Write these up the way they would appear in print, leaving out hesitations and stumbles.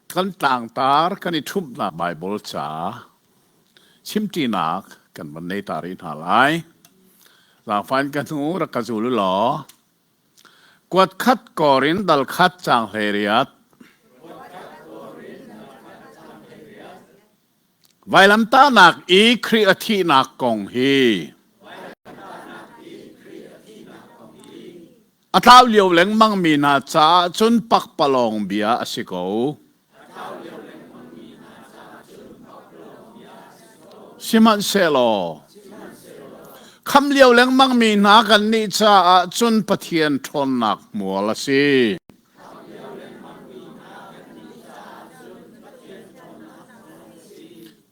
Kan tlangtar kan i ṭhumhnak Baibal ca chimṭinak kan van nei ta rih hna lai. Zaangfah in ka hnu rak ka zul u law kuat khat kawr in dal khat caang 18. Vailamtahnak i Khrih a thihnak kong hi a tlau lio lengmangmi hna caah cun pakpalawng bia a si ko. Sihmanhsehlaw khamh lio lengmangmi hna kannih caah cun Pathian ṭhawnnak hmual a si.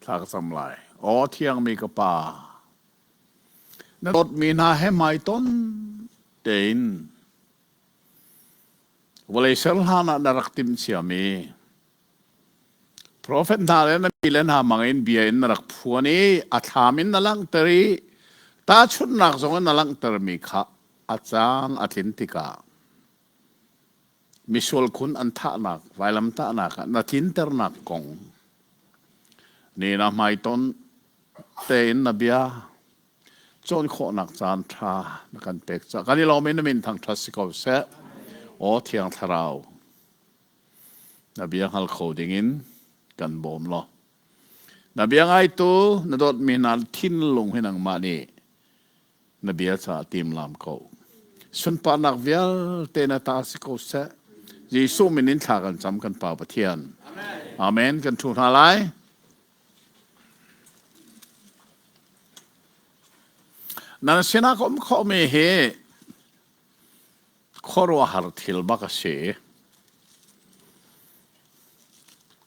Thla ka cam lai. Aw thiangmi ka Pa, na dawtmi hna he hmaiton tein vawlei ser hlan ah na rak timh ciami profet hna le na mi le hna hmangin bia in na rak phuan i a thlam in na langhter i tahchunhnak zong in na langhtermi kha a caan a tlin tikah Misual khun an thahnak vailamtahnak ah na tlinternak kong ni na hmaiton tein na bia cawn khawhnak caan ṭha na kan pek caah kan i lawm i na min thangṭhat si ko seh. Aw Thiang Thlarau, na bia hngal kho dingin kan bawm law na bia ngaitu na dawtmi hna thinlung hi nangmah nih na bia caah timlam ko. Sunparnak vialte na ta si ko seh. Jesuh min in thla kan cam kan Pa Pathian. Amen. Kan thu hna lai. Nan sinah ka um khawhmi hi khuaruahhar thil bak a si.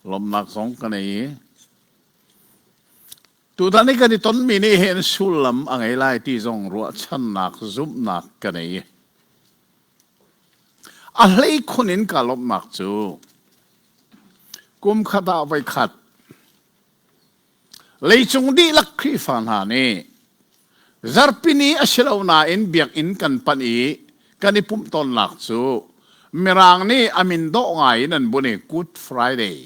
Lawmhnak zong ka nei i Tutan i kan i tonmi nih hin sullam a ngei lai ti zong ruahchannak zumhnak ka nei. A hleikhun in ka lawmhnak cu kum khat ah voikhat leicung dihlak Khrihfa hna nih zarhpini a si lo nain biakinn kan panh i kan i pumh tawnnak cu Mirang nih a min dawh ngai in an bun i Good Friday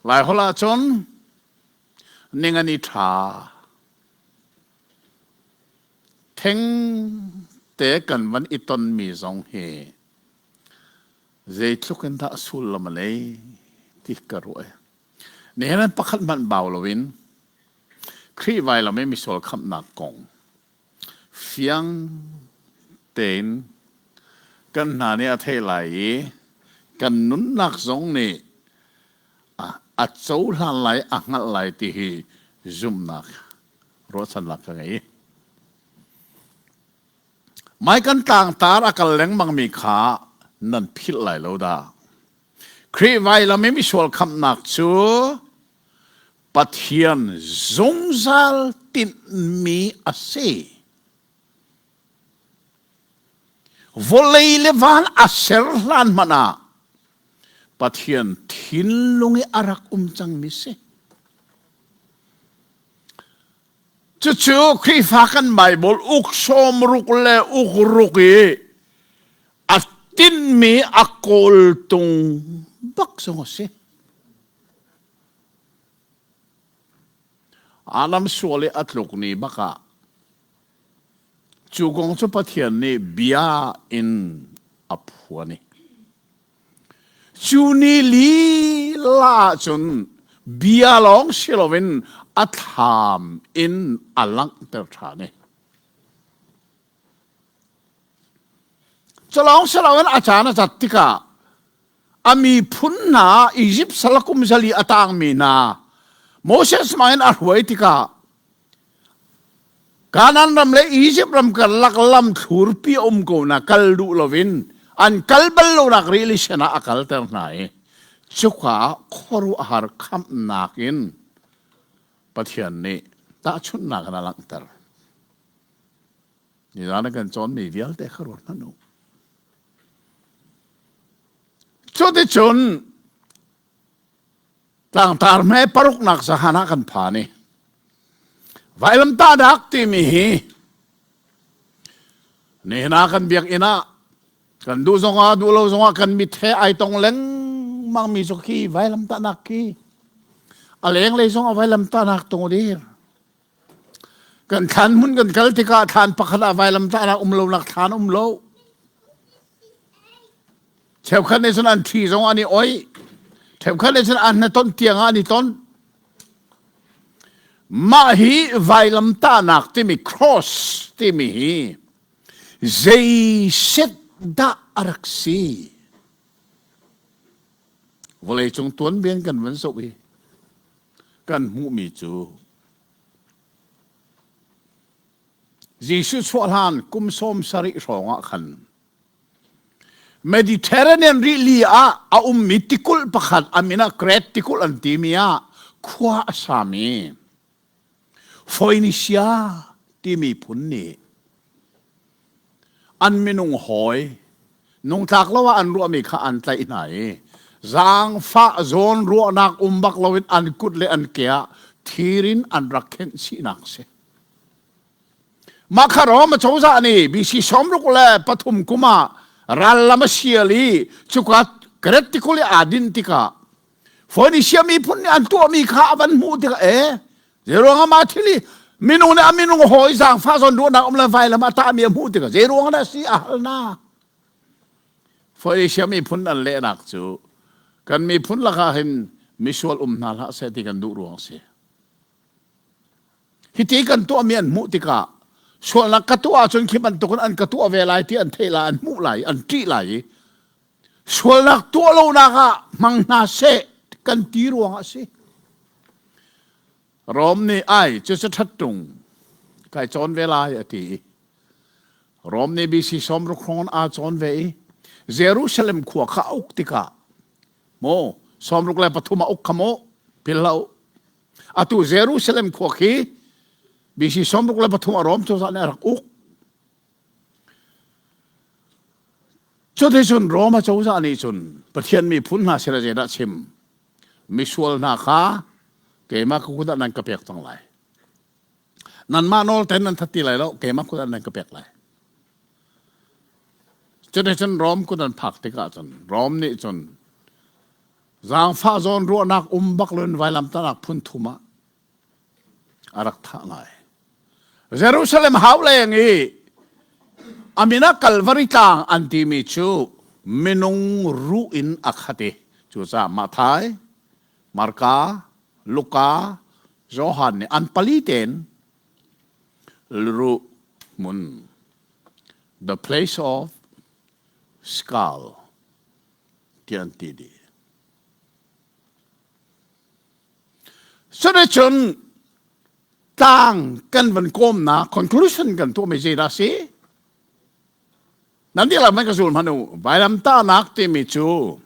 Laiholh ahcun ningani ṭha thengte kan van i tonmi zong hi zeitluk in dah sullam a nei ti ka ruah. Nihin an pakhat hmanh bau loin Khrih vailam i misual khamhnak kong Fiang tein kan hna nih a theih lai i kan nunnak zong nih a cohlan lai, a hngalh lai ti hi zumhnak ruahchannak ka ngei. Mai kan tlangtar a kal lengmangmi kha nan philh lai lo dah. Khrih vailam i misual khamhnak cu Pathian zungzal tinhmi a si. Vawlei le van a ser hlan hmanh ah Pathian thinlung i a rak um cangmi si. Cucu Khrihfa kan Bible uk sawm ruk le uk ruk i a tinhmi a kawltung bak zong a si. Adam sual i a tluk ni bak ah cu kong cu Pathian nih bia in a phuan i cu ni lila ahcun bia lawng si loin a thlam in a langhter ṭhan i cu lawng si loin a caan a cat tikah a miphun hna Izipt sal kum zali a tangmi hna Moses hmang in a hruai tikah Kanaan ram le Izipt ram karlak lam thlurpi a um ko na kal duh loin an kal bal lonak rili sen ah a kalter hna i cuka khuaruahhar khamhnak in Pathian nih tahchunhnak in a langhter. Nizan ah kan cawnmi vialte kha ruat hmanh u. Cuticun tlangtar hme paruknak zahan ah kan phan i vailamtahnak timi hi nihin ah kan biakinn ah kan duh zongah duh lo zongah kan mit he ai tong lengmang. lengmang mi cu khi vailamtahnak khi a lenglei zong a vailamtahnak tung a dir. Kan thlan hmun kan kal tikah thlan pakhat ah vailamtahnak um lonak thlan um lo. Cheukhat nih cun an thi zong an i oih. Cheukhat nih cun an hnaton tiang ah an i ton. Mah hi vailamtahnak timi cross timi hi zei set dah a rak si? Vawleicung tuanbia kan van zoh i kan hmuhmi cu Jesuh chuah hlan kum 70 hrawng ah khan Mediterranean rili ah a ummi tikulh pakhat a min ah Crete tikulh an timi ah khua a sami Phoenisia timi phun nih an minung hawi nungtlak lo ah an ruahmi kha an tlaih hna i zaangfah zawn ruahnak um bak loin an kut le an ke ah thir in an rak khenh chihnak a si. Mah kha Rom acozah nih BC 63 kum ah rallam a sial i cuka Kret tikulh i aa dinh tikah Phoenisia miphun nih an tuahmi kha a van hmuh tikah e zeiruang ah mah thil hi minung nih a minung hawi zaangfah zawn ruahnak um le vailam a tahmi a hmuh tikah zeiruang dah si a hal na Phoenisia miphun an lehnak cu kan miphun lakah hin misual um hna hlah seh ti kan duh ruang a si. Hiti kan tuahmi an hmuh tikah sualnak ka tuah ahcun khi bantukin an ka tuah ve lai ti an theih lai an hmuh lai an ṭih lai i sualnak tuah lonak ah hmang hna seh kan ti ruangah a si. Rom nih ai cucu ṭhat ṭung kai cawn ve lai a ti i Rom nih BC 60 hrawng aa cawn ve i Jerusalem khua kha a uk tikah maw 63 a uk kha maw phil hlah u atu Jerusalem khua khi BC 63 a Rom cozah nih a rak uk Cuticun Roma cozah nih cun Pathian miphun hna sin ah zeidah chim? Misual hna kha keimah ka kut ah nan ka pek cang lai. Nanmah nawl ten nan that ti lai lo, keimah kut ah nan ka pek lai. Cuticun Rom kut an phak tikah cun Rom nih cun zaangfah zawn ruahnak um bak loin vailamtahnak phun thum ah a rak thah lai. Jerusalem hau leng i a min ah Kalvari tlang an timi cu minung ruh in a khat i cucaah Matthai, Marka, Luka, Johan nih an pali tein ruh hmun the place of skull tiah an ti dih. Cuticun tlang kan van kawmnak conclusion kan tuahmi zeidah a si? Nan dihlak man ka zul hmanh u. Vailamtahnak timi cu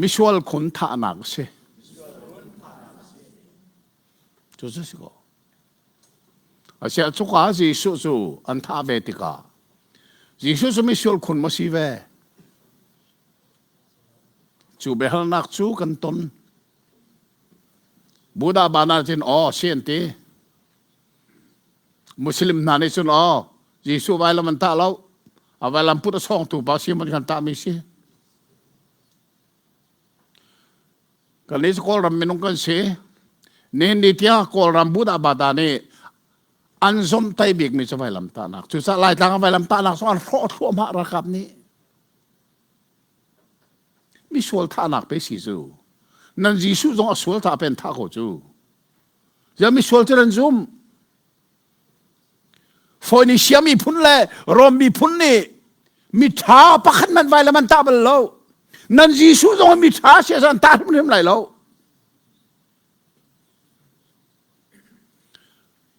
misual khun thahnak a si. Cu cu si ko. Asiah cuka Jesuh cu an thah ve tikah Jesuh cu misual khun maw si ve? Cu biahalnak cu kan ton. Buddha bana cun aw si an ti. Muslim hna nih cun aw Jesuh vailam an tah lo. A vailam put a sawngtu pa Simon kan tahmi si. Kan nih cu Kawlram minung kan si. Nihin ni tiang Kawlram Buddha bata nih an zomhtaih bikmi cu vailam tahnak. Cucaah Laitlang ah vailam tahnak zong an hrawh thluahmah ralkap nih. Misual thahnak pe si cu. Nan Jesuh zong a sual thah pen thah ko cu. Ziah misual cu nan zum. Phoenisia miphun le Rom miphun nih miṭha pakhat hmanh vailam an tah bal lo. Nan Jesuh zong miṭha si an tah hrimhrim lai lo.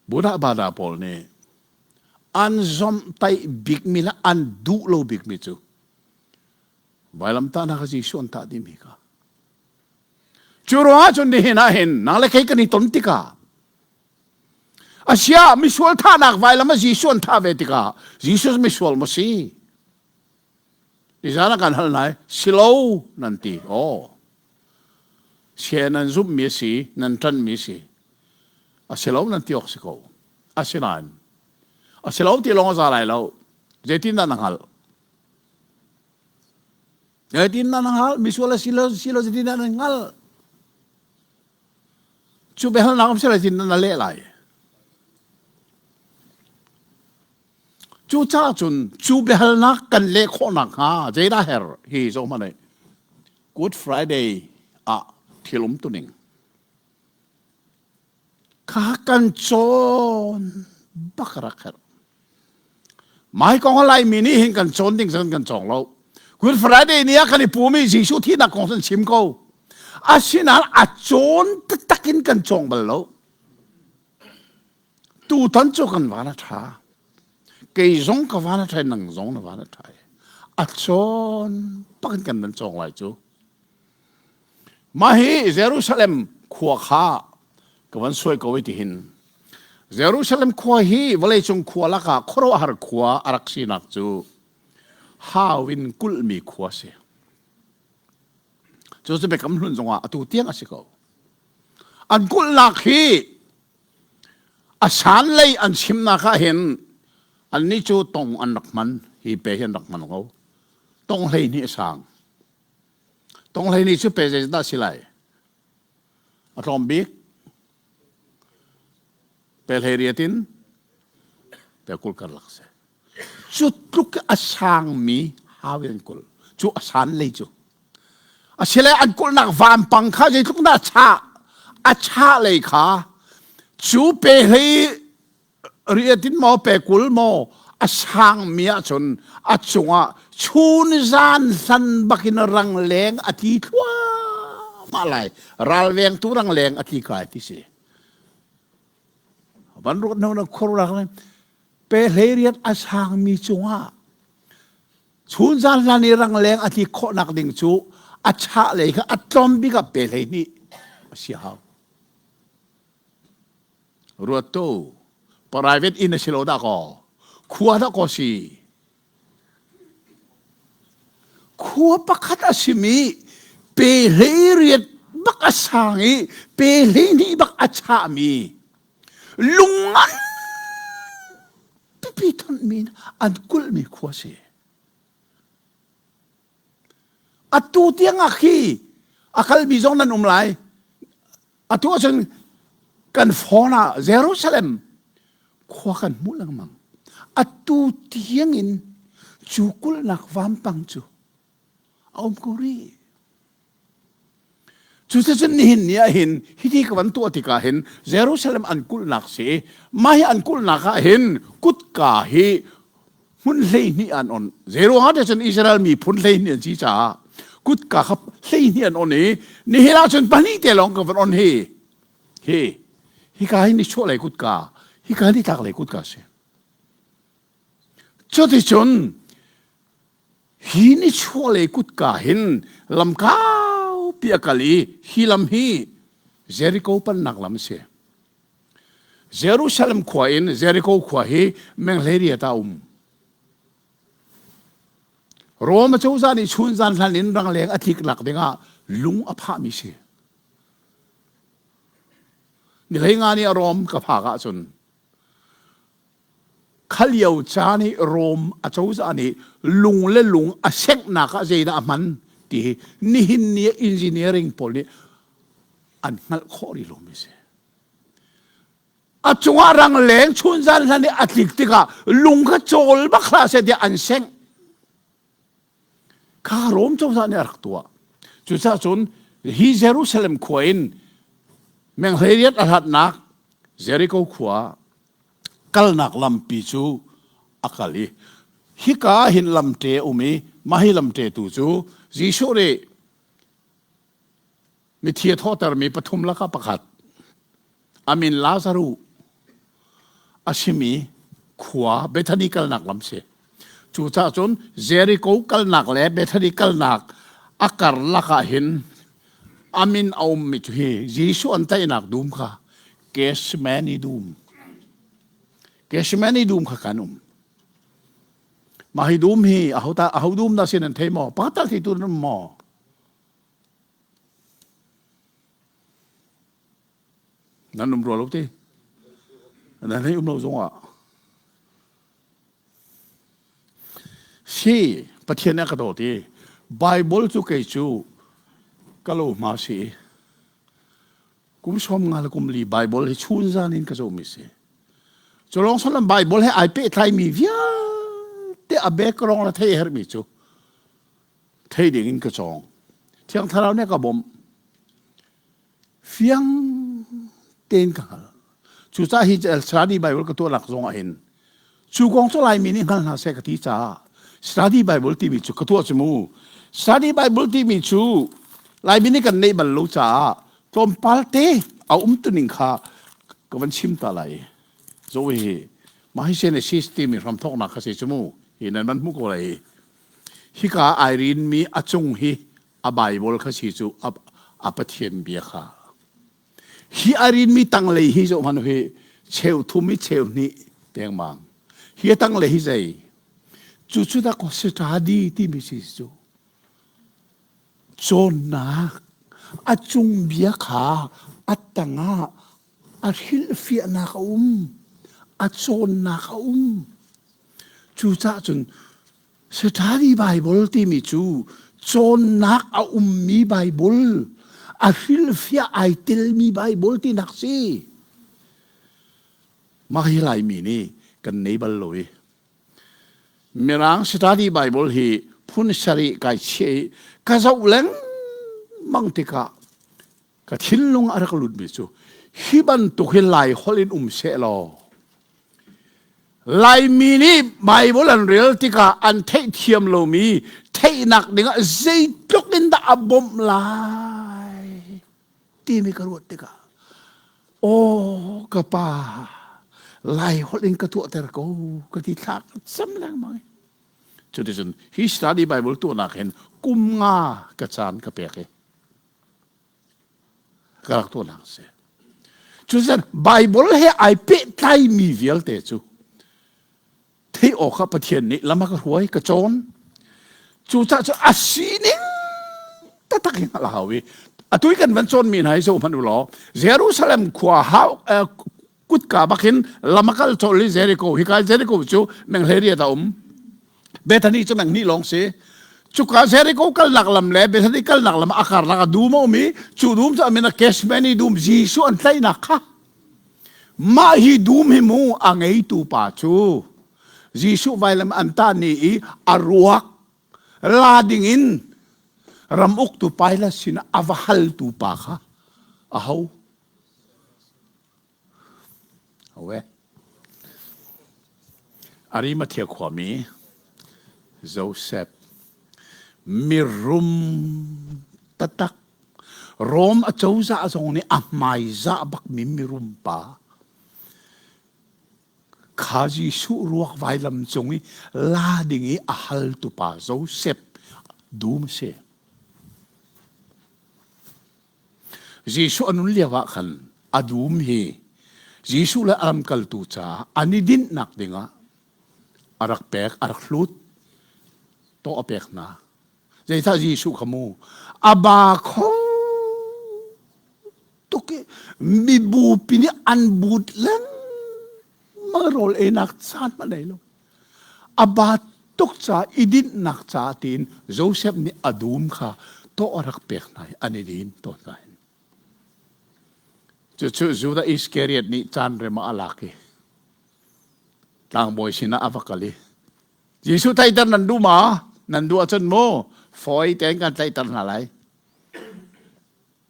Buddha bada pawl nih an zomhtaih bikmi le an duh lo bikmi cu vailamtahnak a Jesuh an tah dihmi kha. Cu ruangah cun nihin ah hin nang le kei kan i ton tikah Asia misual thahnak vailam ah Jesuh an thah ve tikah Jesuh misual maw si? Nizan ah kan hal nai silo nan ti. Oh. Sia nan zumhmi a si, nan ṭanhmi a si. A si lo nan ti awk si ko. Asinain a si lo ti lawng a za lai lo. Zeitindah na hngalh? Zeitin nan hngalh? Misual a si lo si lo zeitin nan hngalh? Cu biahalnak um si lai tin nan leh lai. Cucaah cun cu biahalnak kan leh khawh nakhnga zeidah herh hi zoh hmanh Good Friday ah thil um tuning kha kan cawn bak rak herh. Mai kong a Laimi nih hin kan cawn ding zan kan cawng lo. Good Friday ni ah kan i pumi Jesuh thihnak kong san chim ko. Asinain a cawn taktak in kan cawng bal lo. Tutan cu kan van a ṭha. Kei zong ka van a ṭha nang zong na van a ṭha. A cawn bak in kan van cawng lai cu. Mah hi Jerusalem khua kha ka van suai ko i tihin Jerusalem khua hi vawleicung khua lakah khuaruahhar khua a rak sinak cu hau in kulhmi khua a si. Cu cu Biakam Hlun zongah atu tiang a si ko. An kulhnak hi a san lei an chimnak ah hin annih cu tong an rak hman hi pe hi an rak hman ko. Tong 12 a sang. Tong 12 cu pe zeidah si lai? A tlawm bik pe 18 in pe 20 karlak si. Cu tluk a sangmi hau in an kulh. Cu a san lei cu. Asile an kulhnak vampang kha zeitluk dah a chah? A chah lei kha cu pe hlei riatin maw pe 20 maw a sangmi ahcun a cungah chun zan hlan bakin rangleng a tli thluahmah lai. Ralvengtu rangleng a tli kai ti si. Van ruat hna na khuaruah pe 18 a sangmi cungah chunzan hlan i rangleng a tlik khawhnak ding cu a chah lei kha a tlawm bik ah pe 12 a si hau. Ruat tu private inn a si lo dah kaw khua dah kaw si. Khua pakhat a simi pe 18 bak a sang i pe 12 bak a chahmi lungngan pipi thonhmi an kulhmi khua si. Atu tiang ah khi a kalmi zong nan um lai. Atu ahcun kan phone ah Jerusalem khua kan hmuh lengmang. Atu tiang in cu kulhnak vampang cu a um ko rih. Cuticun nihin ni ah hin hiti ka van tuah tikah hin Jerusalem an kulhnak si mah hi an kulhnak ah hin kutka hi hmun 12 an on. Zeiruangah tiah cun Israel miphun 12 an si caah kutka kha 12 an on i nihin ah cun pahnih te lawng ka van on hi. Hi hika hi nichuah lei kutka, hika hi nitlak lei kutka si. Cuticun Hi nichuahlei kutka hin lam kaupi a kal i hi lam hi Jericho pannak lam a si. Jerusalem khua in Jericho khua hi meng 18 ah a um. Rom acozah nih chunzan hlan in rangleng a tliknak dingah lung a phahmi si. Ni 15 ni a Rom ka phak ahcun Kha lio caan i Rom acozah nih lung le lung a senghnak ah zeidah a hman ti hi nihin ni ah engineering pawl nih an hngalh khawh rih lomi a si. A cungah rangleng chunzan hlan i a tlik tikah lung kha cawl bak hlah seh tiah an sengh. Kha Rom cozah nih a rak tuah. Cucaah cun hi Jerusalem khua in meng 18 a hlatnak Jericho khua kalnak lampi cu a kal i hika ah hin lamṭe a um i mah hi lamṭe tu cu Jesuh nih mithi a thawhtermi pathum lakah pakhat a min Lazaruh a simi khua Bethany kalnak lam si. Cucaah cun Jericho kalnak le Bethany kalnak a karlak ah hin a min a ummi cu hi Jesuh an tlaihnak dum kha Gethsemane dum. Gethsemane dum kha kan um. Mah hi dum hi aho ta aho dum dah sin an thei maw? Pakhat tal thei tu nan um maw? Nan um rua lo ti. Nan hei um lo zong ah. Si, Pathian nih a ka dawt i. Bible cu kei cu ka lo hma si. Kum som nga le kum li Bible hi chun zan in ka zohmi si. Cu lawng salam Bible he ai pehtlaimi vialte a background la thei herhmi cu thei ding in ka cawng. Thiang Thlarau nih ka bawmh. Fiang tein ka hngal. Cucaah hi study Bible ka tuahnak zong ah hin cu kong cu Laimi nih hngal hna seh ka ti caah study Bible timi cu ka tuah cu mu. Study Bible timi cu Laimi nih kan neih bal lo caah tlawmpal te a umtuning kha ka van chim ta lai. Zo hi mah hi Genesis timi hramthawknak kha si cu mu. Hi nan van hmuh ko lai. Hika ai rinmi a cung hi a Bible kha si cu a, a Pathian bia kha. Hi a rinmi tanglei hi zoh hmanh hi cheu thum i cheu hnih dengmang. Hi a tanglei hi zei? Cu cu dah ko study timi si cu. Cawnnak a cung bia kha a tangah a hrilhfiahnak a um, a cawnnak a um. Cucaah cun Study Bible timi cu cawnnak a ummi Bible, a hrilhfiah ai telmi Bible tinak si. Mah hi Laimi nih kan nei bal lo i Mirang Study Bible hi phun sarih kai chiah i ka zoh lengmang tikah ka thinlung a rak lutmi cu hi bantuk hi Lai holh in um seh law Laimi nih Bible an rel tikah an theihthiam lomi theihnak dingah zeitluk in dah a bawmh lai timi ka ruat tikah aw ka pa Lai holh in ka tuahter ko ka ti thla ka cam lengmang. Cuticun hi study Bible tuahnak hin kum nga ka caan ka pek i ka rak tuahnak a si. Cucaah Bible he ai pehtlaimi vialte cu theih awkah Pathian nih lam a ka hruai, ka cawn. Cucaah cu a sining taktak hi hngalh a hau i atu i kan van cawnmi hna hi zoh hmanh u law Jerusalem khua hau kutka bakin lam a kal colh i Jericho hika Jericho cu menghlei a um Bethany cu menghnih lawng si cuka Jericho kalnak lam le Bethany kalnak lam a karlak a dum a um i cu dum cu amin a Gethsemane dum Jesuh an tlaihnak kha mah hi dum hi mu a ngeitu pa cu Jesuh vailam an tah ni i a ruak la ding in ram uktu Pilate sinah a va haltu pa kha a ho Awe. Arimathea khuami Joseph mirum taktak Rom acozah zong nih a hmaizah bakmi mirum pa kha Jesuh ruak vailam cung i la ding i a haltu pa Joseph dum a si. Jesuh a nun lio ah khan a dum hi Jesuh le a lamkaltu caah an i dinhnak dingah a rak pek, a rak hlut, tawh a pek hna. Zeicah Jesuh kha mu a ba kho tuk i mibupi nih an but lengmang rawl einak caan hmanh nei lo. A ba tuk ca i dinhnak ca tiin Joseph nih a dum kha tawh a rak pek hna i an i din tawn hna. Cucu Judah Iskariot nih caan rem ah a lak i tlangbawi sinah a va kal i Jesuh tlaihter nan duh ma? Nan duh ahcun mu fawi tein kan tlaihter hna lai.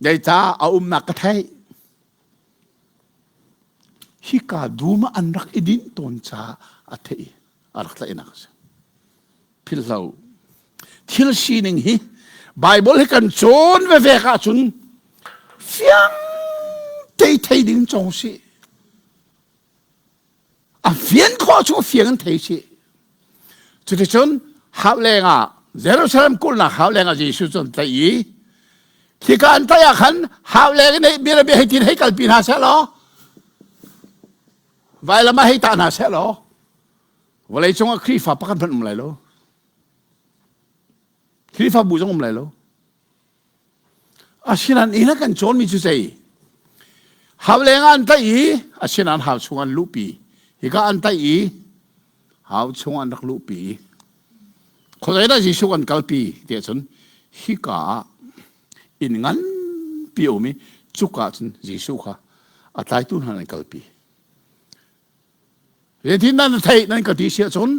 Zeicah a umnak ka theih. Hika dum ah an rak i dinh tawn caah a theih i a rak tlaihnak a si. Philhlo. Thil sining hi Bible hi kan cawn vevek ahcun fiang te thei ding cawng si. A fian khawh chung fiang in thei si. Cuticun hau lengah Jerusalem kulhnak hau lengah Jesuh cu an tlaih i khika an tlaih ah khan hau leng in bia bia hei tin hei kalpi hna seh law vailam ah hei tah hna seh law vawlei cungah Khrihfa pakhat hmanh um lai lo. Khrihfabu zong um lai lo. Asinain inn a kan cawnmi cu zei? Hau leng ah an tlaih i asinain hau chung an luhpi. Hika an tlaih i hau chung an rak luhpi. Khuazei dah Jesuh kan kalpi ti ahcun hika ah inn nganpi a um i cuka ah cun Jesuh kha a tlaitu hna an kalpi. Zeitin nan theih nan ka ti si ahcun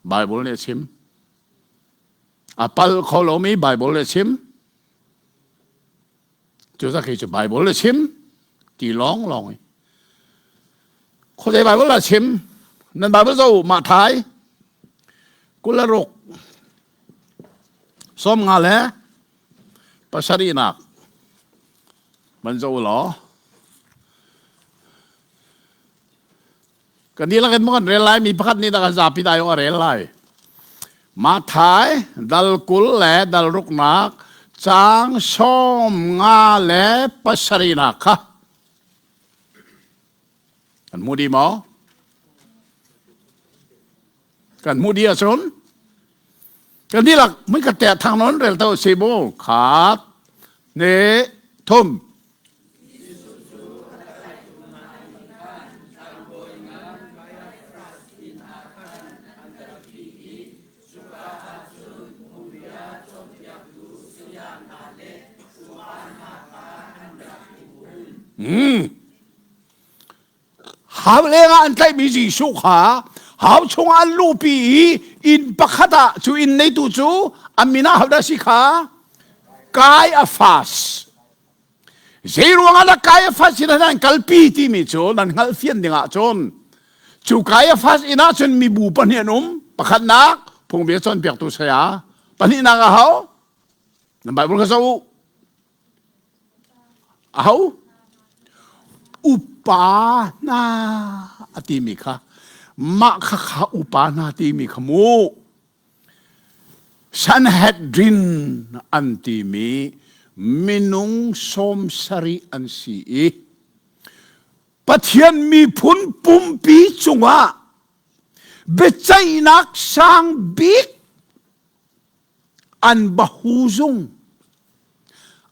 Bible nih a chim. A pal kho lomi Bible nih a chim. Cucaah kei cu Bible a chim ti lawng lawng i khuazei Bible a chim nan Bible zo mah thai 26 37 nak man zo law Kan dihlak in maw kan rel lai mi pakhat nih dah kan zapi dai a rel lai. Mathai dal 20 le dal ruknak caang 57 nak kha kan hmu dih maw? Kan hmuh dih ahcun kan dihlak mun ka te thang non rel to si bu khat ne thum Hmm. Hau lengah an tlaihmi Jesuh kha hau chungah an luhpi i inn pakhat ah cu inn neitu cu a min ah hodah si kha Kaiafas. Zei ruangah dah Kaiafas sin ah an kalpi timi cu nan hngalh fian ding ah cun cu Kaiafas inn ah cun mibu pahnih an um. Pakhatnak phungbia cawnpiaktu saya, pahnihnak a ho? Nan Bible kha zoh u. Aho? Upa hna a timi kha mah kha kha upa hna timi kha mu Sanhedrin an timi minung 70 an si i Pathian miphun pumpi cungah biaceihnak sang bik an bahu zung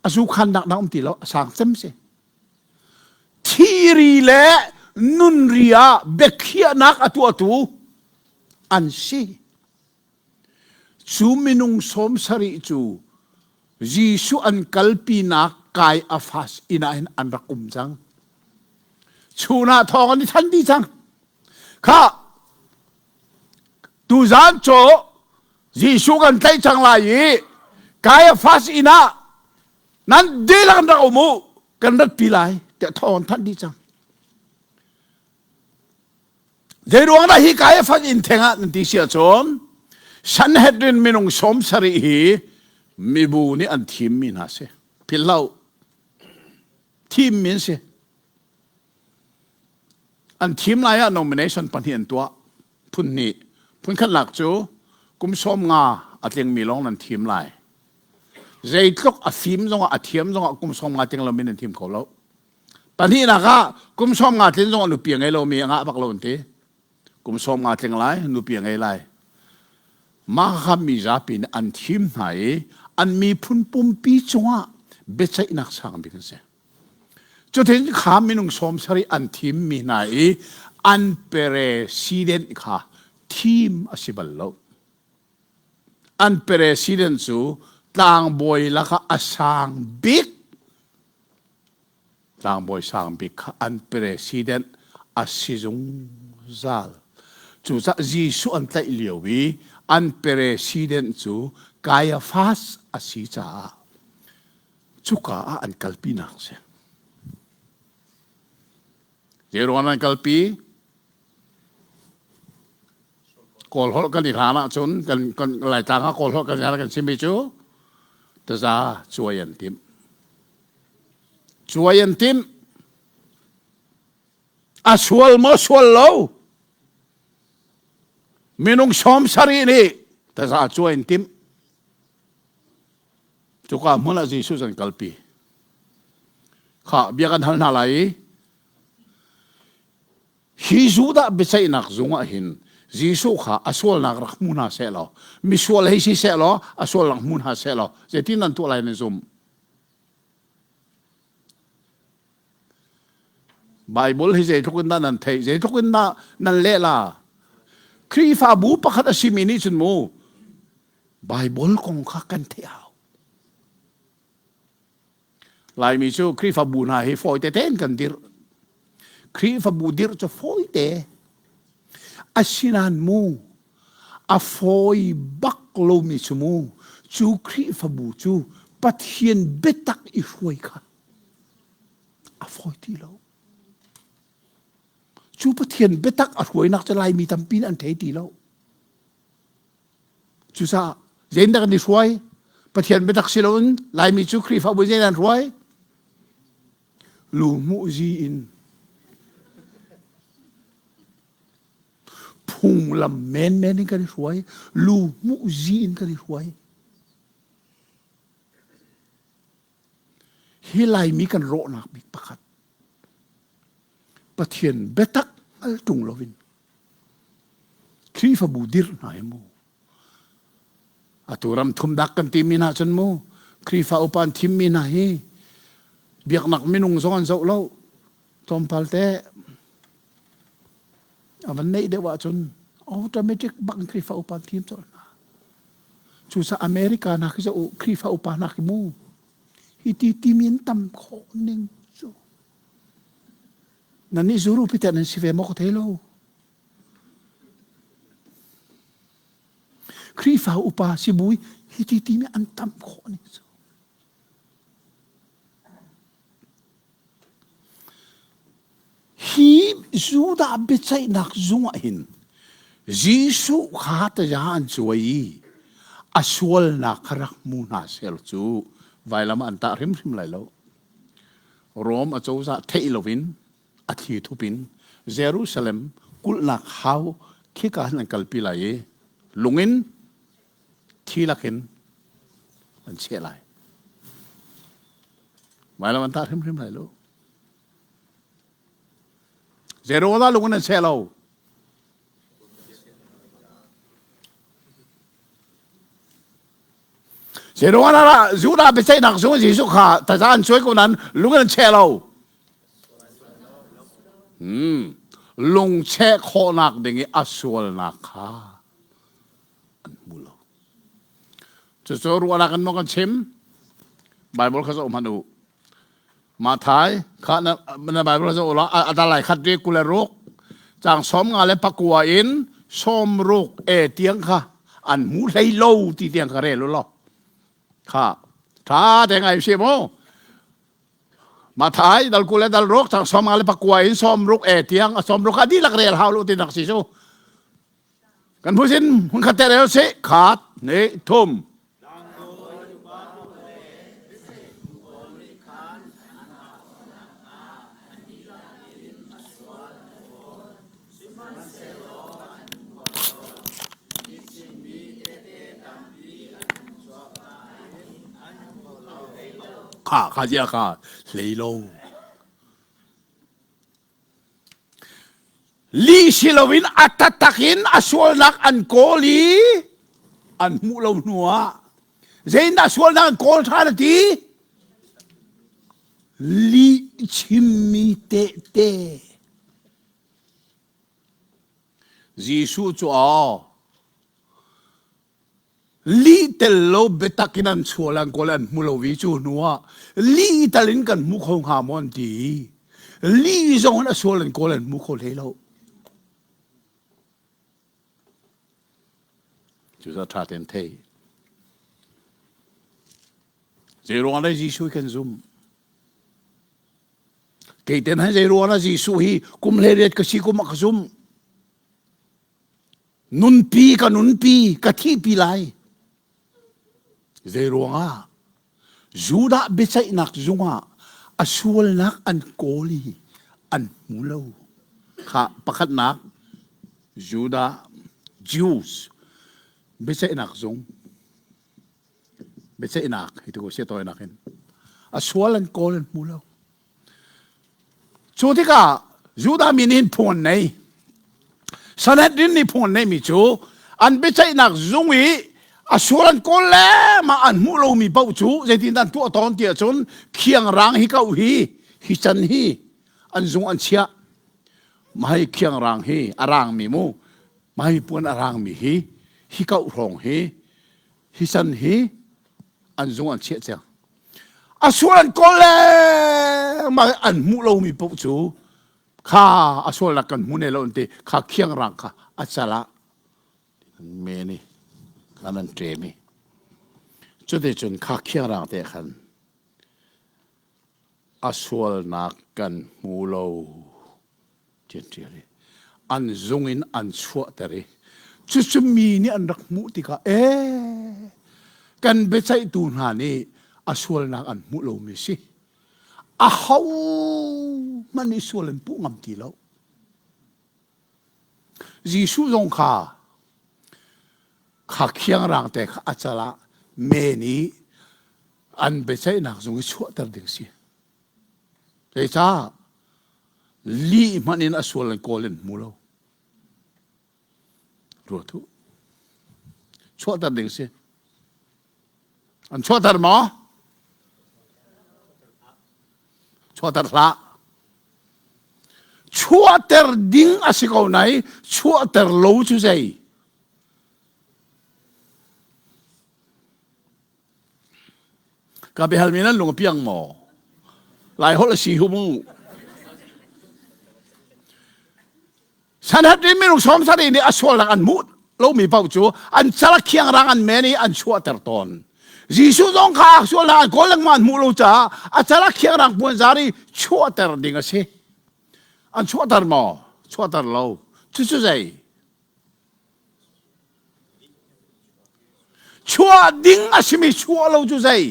a zu khannak na um ti lo a sang cem si thiri le nunri ah biakhiahnak a tuahtu an si cu minung 70 cu Jesuh an kalpinak Kaiafas inn ah hin an rak um cang chun ah thawng an i than dih cang kha Tuzaan cu Jesuh kan tlaih cang lai i Kaiafas inn ah nan dihlak in rak um u kan ratpi lai tiah thawng an thanh dih cang. Zei ruang dah hi Kaiafas inn theng ah nan ti si ahcun Sanhedrin minung 70 hi mibu nih an thimmi hna si. Philh hlah u. Thimmi an si. An thim lai ah nomination pahnih an tuah. Phun hnih. Phun khatnak cu kum 50 a tlingmi lawng nan thim lai. Zeitluk a fim zongah a thiam zongah kum 50 tling lomi nan thim kho lo. Pahnihnak ah kum 50 tlin zongah nupi a ngei lomi a ngah bak lo an ti. Kum 50 tling lai, nupi a ngei lai. Mah kha mi zapi nih an thim hna i an miphun pumpi cungah biaceihnak sang bik an si. Cutin kha minung 70 an thimmi hna i an president kha thim a si bal lo. An president cu tlangbawi lakah a sang bik tlangbawi sang bik kha an president a si zungzal. Cucaah Jesuh an tlaih lio i an president cu Caiaphas a si caah cuka ah an kalpinak si. Zeiruang an kalpi? Kawl holh kan i hlan ahcun kan kan Laitlang ah Kawl holh kan i kan chimmi cu taza cuai an timh. Cuai an timh. A sual maw sual lo? Minung 70 nih taza cuai an timh. Cuka hmun ah Jesuh an kalpi. Kha bia kan hal hna lai i hi Judah biaceihnak zung ah hin Jesuh kha a sualnak rak hmu hna seh law misual hei si seh law a sualnak hmu hna seh law zeitin nan tuah lai nan zum Bible hi zeitluk in dah nan theih zeitluk in dah nan leh la Khrihfabu pakhat a simi nih cun mu. Bible kong kha kan theih hau. Laimi cu Khrihfabu hna hi fawi tete in kan dirh. Khrihfabu dirh cu fawi te. Asinain mu, a fawi bak lomi cu mu, cu Khrihfabu cu Pathian biatak i hruai kha a fawi ti lo. Cu Pathian biatak a hruainak cu Laimi tampi nih an thei ti lo. Cucaah zeitindah kan i hruai? Pathian biatak si loin Laimi cu Khrihfabu zeidah an hruai? Lu hmuhzi in phunglam menmen in kan i hruai. Lu hmuhzi in kan i hruai. Hi Laimi kan rawhnak bik pakhat. Pathian biatak hngal ṭung loin Khrihfabu dirh hna hi mu. Atu ram thum dak kan timi hna cun mu Khrihfa upa an thimmi hna hi biaknak minung zong an zoh lo. Tlawmpal te a van neih deuh ahcun automatic bak in Khrihfa upa an thim colh hna. Cucaah America hna khi zoh u Khrihfa upa hna khi mu hi ti timi an tam khawh ning cu. Nan nih zuru pite nan si ve maw ka thei lo. Khrihfa upa sibui hi ti timi an tam khawh ning cu. Hi Judah biaceihnak zung ah hin Jesuh kha taza an cuai i a sualnak kha rak hmu hna sel cu vailam ah an tah hrimhrim lai lo. Rom acozah theih loin a thli thup in Jerusalem kulhnak hau khika hin an kalpi lai i lung in thi lakin an cheh lai. Vailam an tah hrimhrim lai lo. Zeruah lung in an cheh lo. Zeiruangah Judah biaceihnak zung Jesuh kha taza an cuai ko nain lung in an cheh lo. Hmm. Lung cheh khawhnak ding i a sualnak kha an hmu lo. Cucu ruahnak in maw kan chim? Bible kha zoh hmanh u. Mathai kha na, na Bible zoh ulaw a dalai khat ri 26 cang 54 in 60 e tiang kha an hmu hlei lo ti tiang kha rel ulaw kha tha te ngai si mu Mathai dal kul le dal ruk cang 54 in 60 e tiang a 60 kha dihlak rel hau lu ti nak si su Kan phusin hun khat te rel si khat ne thum. Kha kha zia kha hlei lo. Lih si loin a taktak in a sualnak an kawl i an hmuh lo hnuah zeitindah sualnak an kawl ṭhan a ti? Lih chimmi tehte. Jesuh cu aw Lih tel lo biatak in an sual an kawl an hmu lo i cu hnu ah lih tal in kan hmu kho hnga maw an ti. Lih zong in a sual an kawl an hmu kho hlei lo. Cucaah ṭha tein thei. Zeiruang ah Jesuh kan zumh? Kei ten hai zeiruang ah Jesuh hi kum 18 ka si kum ah ka zumh. Nunpi ka nunpi ka thihpi lai. Zeiruangah Judah biaceihnak zungah a sualnak an kawl i an hmu lo. Kha pakhatnak Judah Jews biaceihnak zung biaceihnak hi tu sia tawinak in a sual an kawl an hmu lo. Cu tikah Judah mi nih phung an nei. Sanhedrin nih phung an neihmi cu an biaceihnak zung i a sual an kawl le mah an hmuh lomi paoh cu zeitindah an tuah tawn ti ahcun khiangrang hi ko hi hi can hi an zung an chiah. Mah hi khiangrang hi a rangmi mu mah hi puan a rangmi hi hi koh hrawng hi. Hi san hi an zung an chiah cang. A sual an kawl lengmang an hmuh lomi paoh cu kha a sualnak kan hmu ne lo an ti kha khiangrang kha a cal ah men i khan an ṭem i cuticun kha khiangrang te khan a sualnak kan hmu lo ti an ṭial i an zung in an chuahter i cucu mi nih an rak hmuh tikah ee kan biaceihtu hna nih a sualnak an hmuh lomi si aho hmanh nih sual an puh ngam ti lo Jesuh zong kha kha khiangrang te kha a cal ah men i an biaceihnak zung i chuahter ding si. Zeicah lih hmanh in a sual an kawl in hmu lo. Ruat u. Chuahter ding si. An chuahter maw? Chuahter hlah. Chuahter ding a si ko nai chuahter lo cu zei? Ka biahalmi nan lung a piang maw? Lai holh a si hu mu. Sanhedrin minung sawm sarih nih a sualnak an hmuh lomi paoh cu an cal khiangrang an men i an chuahter tawn. Jesuh zong kha sualnak an kawl lengmang an hmuh lo caah a cal khiangrang puanzar i chuahter ding a si. An chuahter maw? Chuahter lo. Cucu zei? Chuah ding a simi chuah lo cu zei?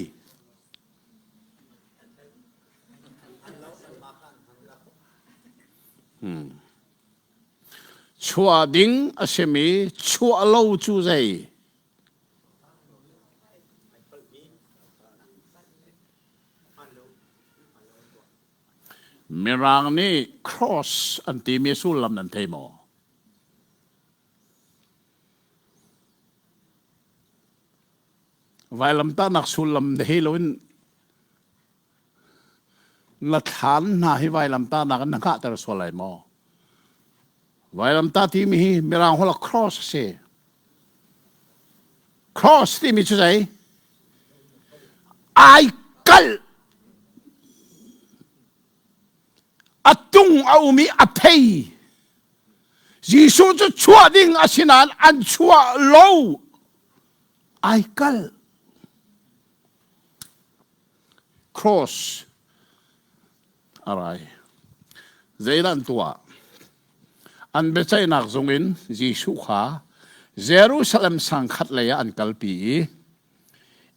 Hmm. Chuah ding a simi chuah lo cu zei? Mirang nih cross an timi sullam nan thei maw? Vailamtahnak sullam hei loin na thlan hna hi vailamtahnak in na hngahter sual lai maw? Vailamtah timi hi Mirang holh ah cross a si. Cross timi cu zei? Ai kalh. A tung a um i a phei. Jesuh cu chuah ding a si nain an chuah lo. Ai kalh. Cross a rai. Zeidah an tuah? An biaceihnak zung in Jesuh kha Jerusalem sang khat lei ah an kalpi i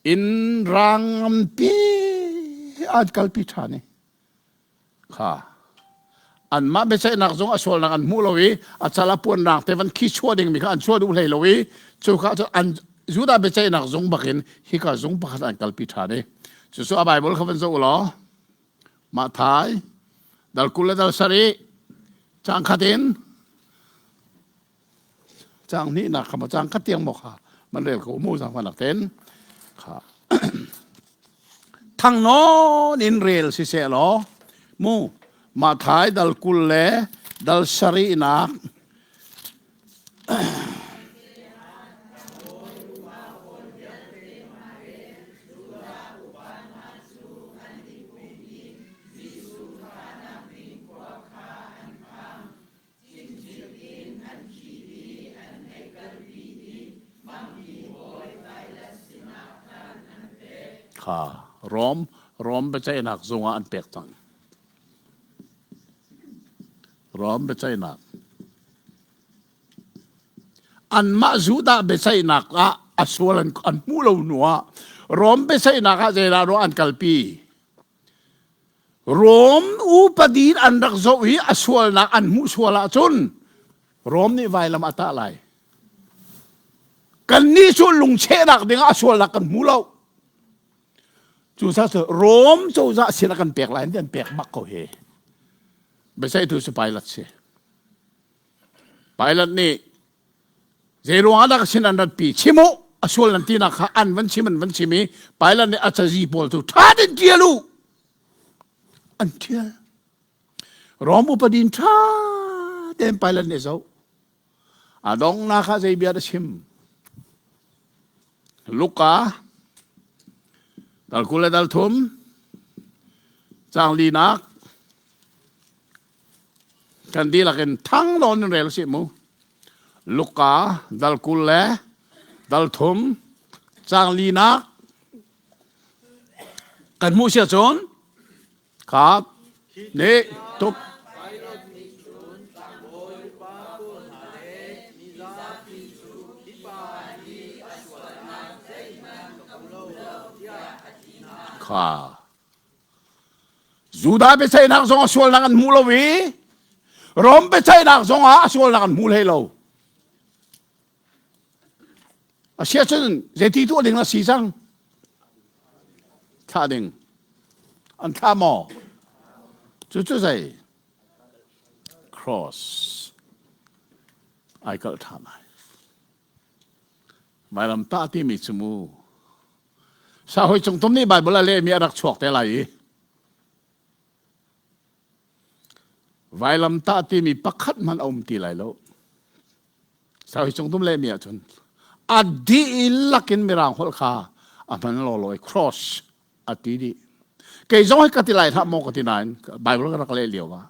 inn rang nganpi an kalpi ṭhan i Kha anmah biaceihnak zong a sualnak an hmuh lo i a cal a puanrang te van khi chuah dingmi kha an chuah duh hlei lo i cu kha cu an Judah biaceihnak zung bakin hika zung pakhat an kalpi ṭhan i cucu a Bible kha van zoh u law Matthai dal 20 le dal sarih cang khat in Caang hnihnak kha maw caang khat tiang maw kha man rel ko mu zaangfahnak ten kha thang nawn in rel siseh law mu Mathai dal 20 le dal sarihnak Kha Rom Rom biaceihnak zung ah an pek cang. Rom biaceihnak. Anmah Judah biaceihnak ah a sual an, an hmuh lo hnu ah Rom biaceihnak ah zeidah an kalpi? Rom upadi an rak zoh i a sualnak an hmuh sual ahcun Rom nih vailam a tah lai. Kannih cu lungchehnak dingah a sualnak kan hmu lo. Cucaah cu Rom cozah sin a kan pek lai an pek bak ko hi. Biaceihtu cu Pilate si. Pilate nih Zeiruang ah dah ka sin an ratpi? Chim u! A sual nan tinak kha an van chim an van chim i Pilate nih a cazi pawl cu ṭha tein ṭial u! An ṭial. Rom upadi in ṭha tein Pilate nih zoh. A donghnak ah zei bia dah chim? Luka dal 20 le dal thum caang linak kan dihlak in thang nawn in rel sih mu. Luka dal 20 le dal thum caang linak kan hmuh sia cun Kap nih tuk. Kha. Judah biaceihnak zong a sualnak an hmu lo i Rom biaceihnak zong ah a sualnak an hmu hlei lo. A si ahcun zeiti tuah ding a si cang? Thlah ding. An thlah maw? Cucu zei? Cross. Ai kalh ṭhan ai. Vailam tah timi cu mu. Sahoi cung tum nih Bible a lehmi a rak chuak te lai i Vailamtah timi pakhat hmanh a um ti lai lo. Saui cung tum lehmi ahcun a dihlak in mirang holh kha a hman lawlaw i cross a ti dih. Kei zong hi ka ti lai hlah maw ka ti nain Bible ka rak leh lio ah.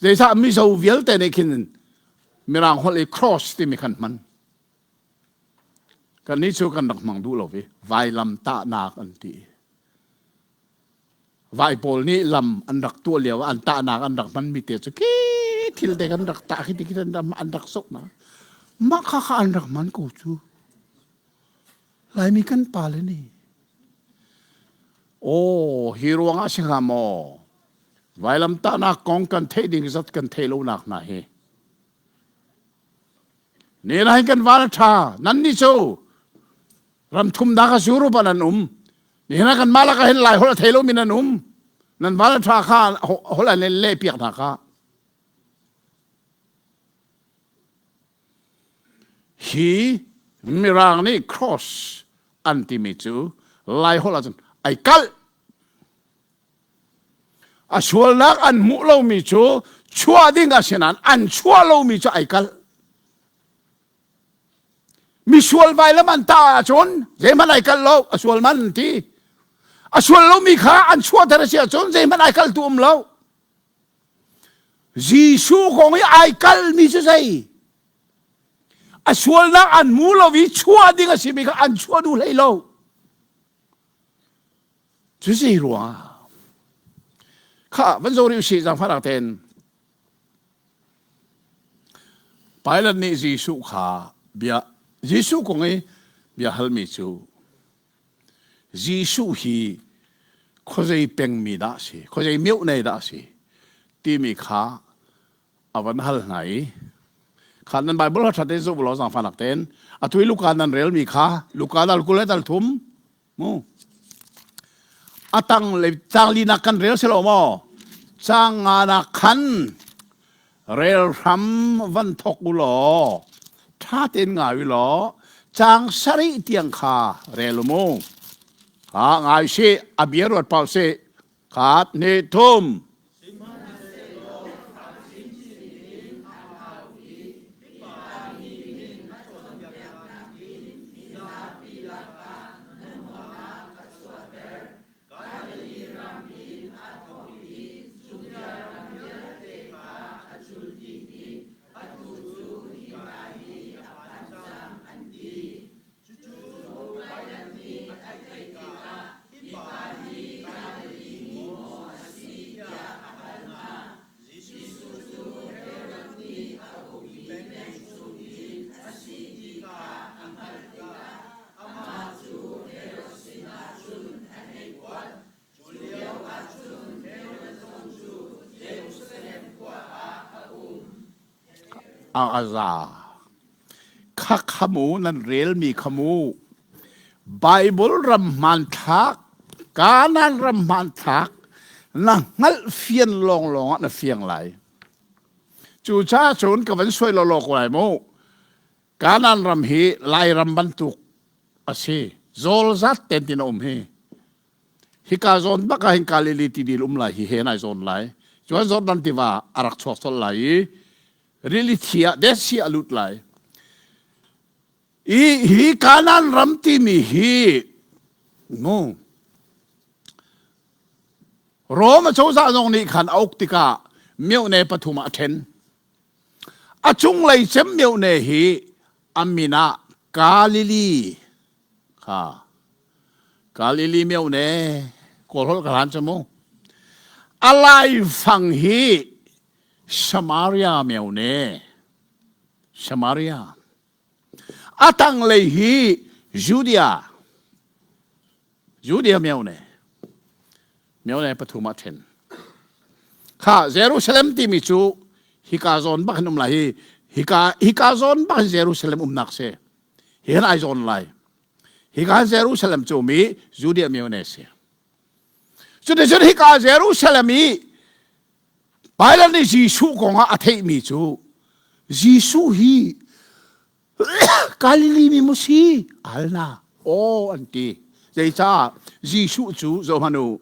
Zeicah Mizo vialte nih khin mirang holh i cross timi khan hman. Kannih cu kan rak hmang duh lo i vailam tahnak an ti. Vai pawl nih lam an rak tuah lio ah an tahnak an rak hmanmi te cu khi thil te kan rak tah khi ti khi an rak sok na mah kha kha an rak hman ko cu Laimi kan pa le nih aw hi ruang ah si hnga maw vailam tahnak kong kan theih ding zat kan theih lonak hna hi ni lai kan van a ṭha nan nih cu ram thumnak a Europe ah nan um nihin ah kanmah lakah hin lai holh a thei lomi nan um nan van a ṭha kha holh an leh piak hna kha hi mirang nih cross an timi cu lai holh ahcun ai kalh a sualnak an hmuh lomi cu chuah ding a si nain an chuah lomi cu ai kalh Misual vailam an tah ahcun zeihmanh ai kalh lo, a sual man an ti. A sual lomi kha an chuahter a si ahcun zeihmanh ai kalhtu um lo. Jesuh kong i ai kalhmi cu zei? A sualnak an hmu lo i chuah ding a simi kha an chuah duh hlei lo. Cu zei ruangah? Kha van zo rih usih zaangfahnak tein. Pilate nih Jesuh kha bia Jesuh kong i bia halmi cu Jesuh hi khuazei pengmi dah a si, khuazei miohnei dah a si timi kha a van hal hna i kha nan Bible ha ṭha tein zoh law zaangfahnak tein atu i Luka nan relmi kha Luka dal 20 le dal thum Mu. A tang le cang linak kan rel si lo maw? Cang nga nak khan rel hram van thok u law ṭha tein ngai u law cang sarih tiang kha rel u mu. Ha ngai si a bia ruat pau si. Khat hnih thum. A za. Kha kha mu nan relmi kha mu. Bible ram hmanthlak, Kanaan ram hmanthlak na hngalh fian lawnglawng ah na fiang lai. Cucaah cun ka van suai lawlaw ko lai mu. Kanaan ram hi Lairam bantuk a si. Zawl zat ten tin a um hi. Hika zawn bak ah hin Galilee tidil um lai hi he nai zawn lai. Cuan Jordan tiva a rak chuak colh lai i rili thi ah Dead Sea a lut lai. I hi Kanaan ram timi hi mu Rome cozah zong nih khan a uk tikah myohne pathum ah a ṭhen. A cunglei cem myohne hi a min ah Galilee kha Galilee myohne Kawlholh ka hlan cu mu. A laifang hi Samaria myohne Samaria. A tanglei hi Judea Judea myone myone pathum ah ṭhen. Kha Jerusalem timi cu hika zawn bak hin um lai hi hika hika zawn bak hin Jerusalem umnak si. Hi hin ai zawn lai. Hika Jerusalem cu mi Judea myone si. Cuticun hika Jerusalem i Pilate nih Jesuh kong ah a theihmi cu Jesuh hi Galilee mi maw si? Alna. Aw an ti. Zeicah Jesuh cu zohhmanh u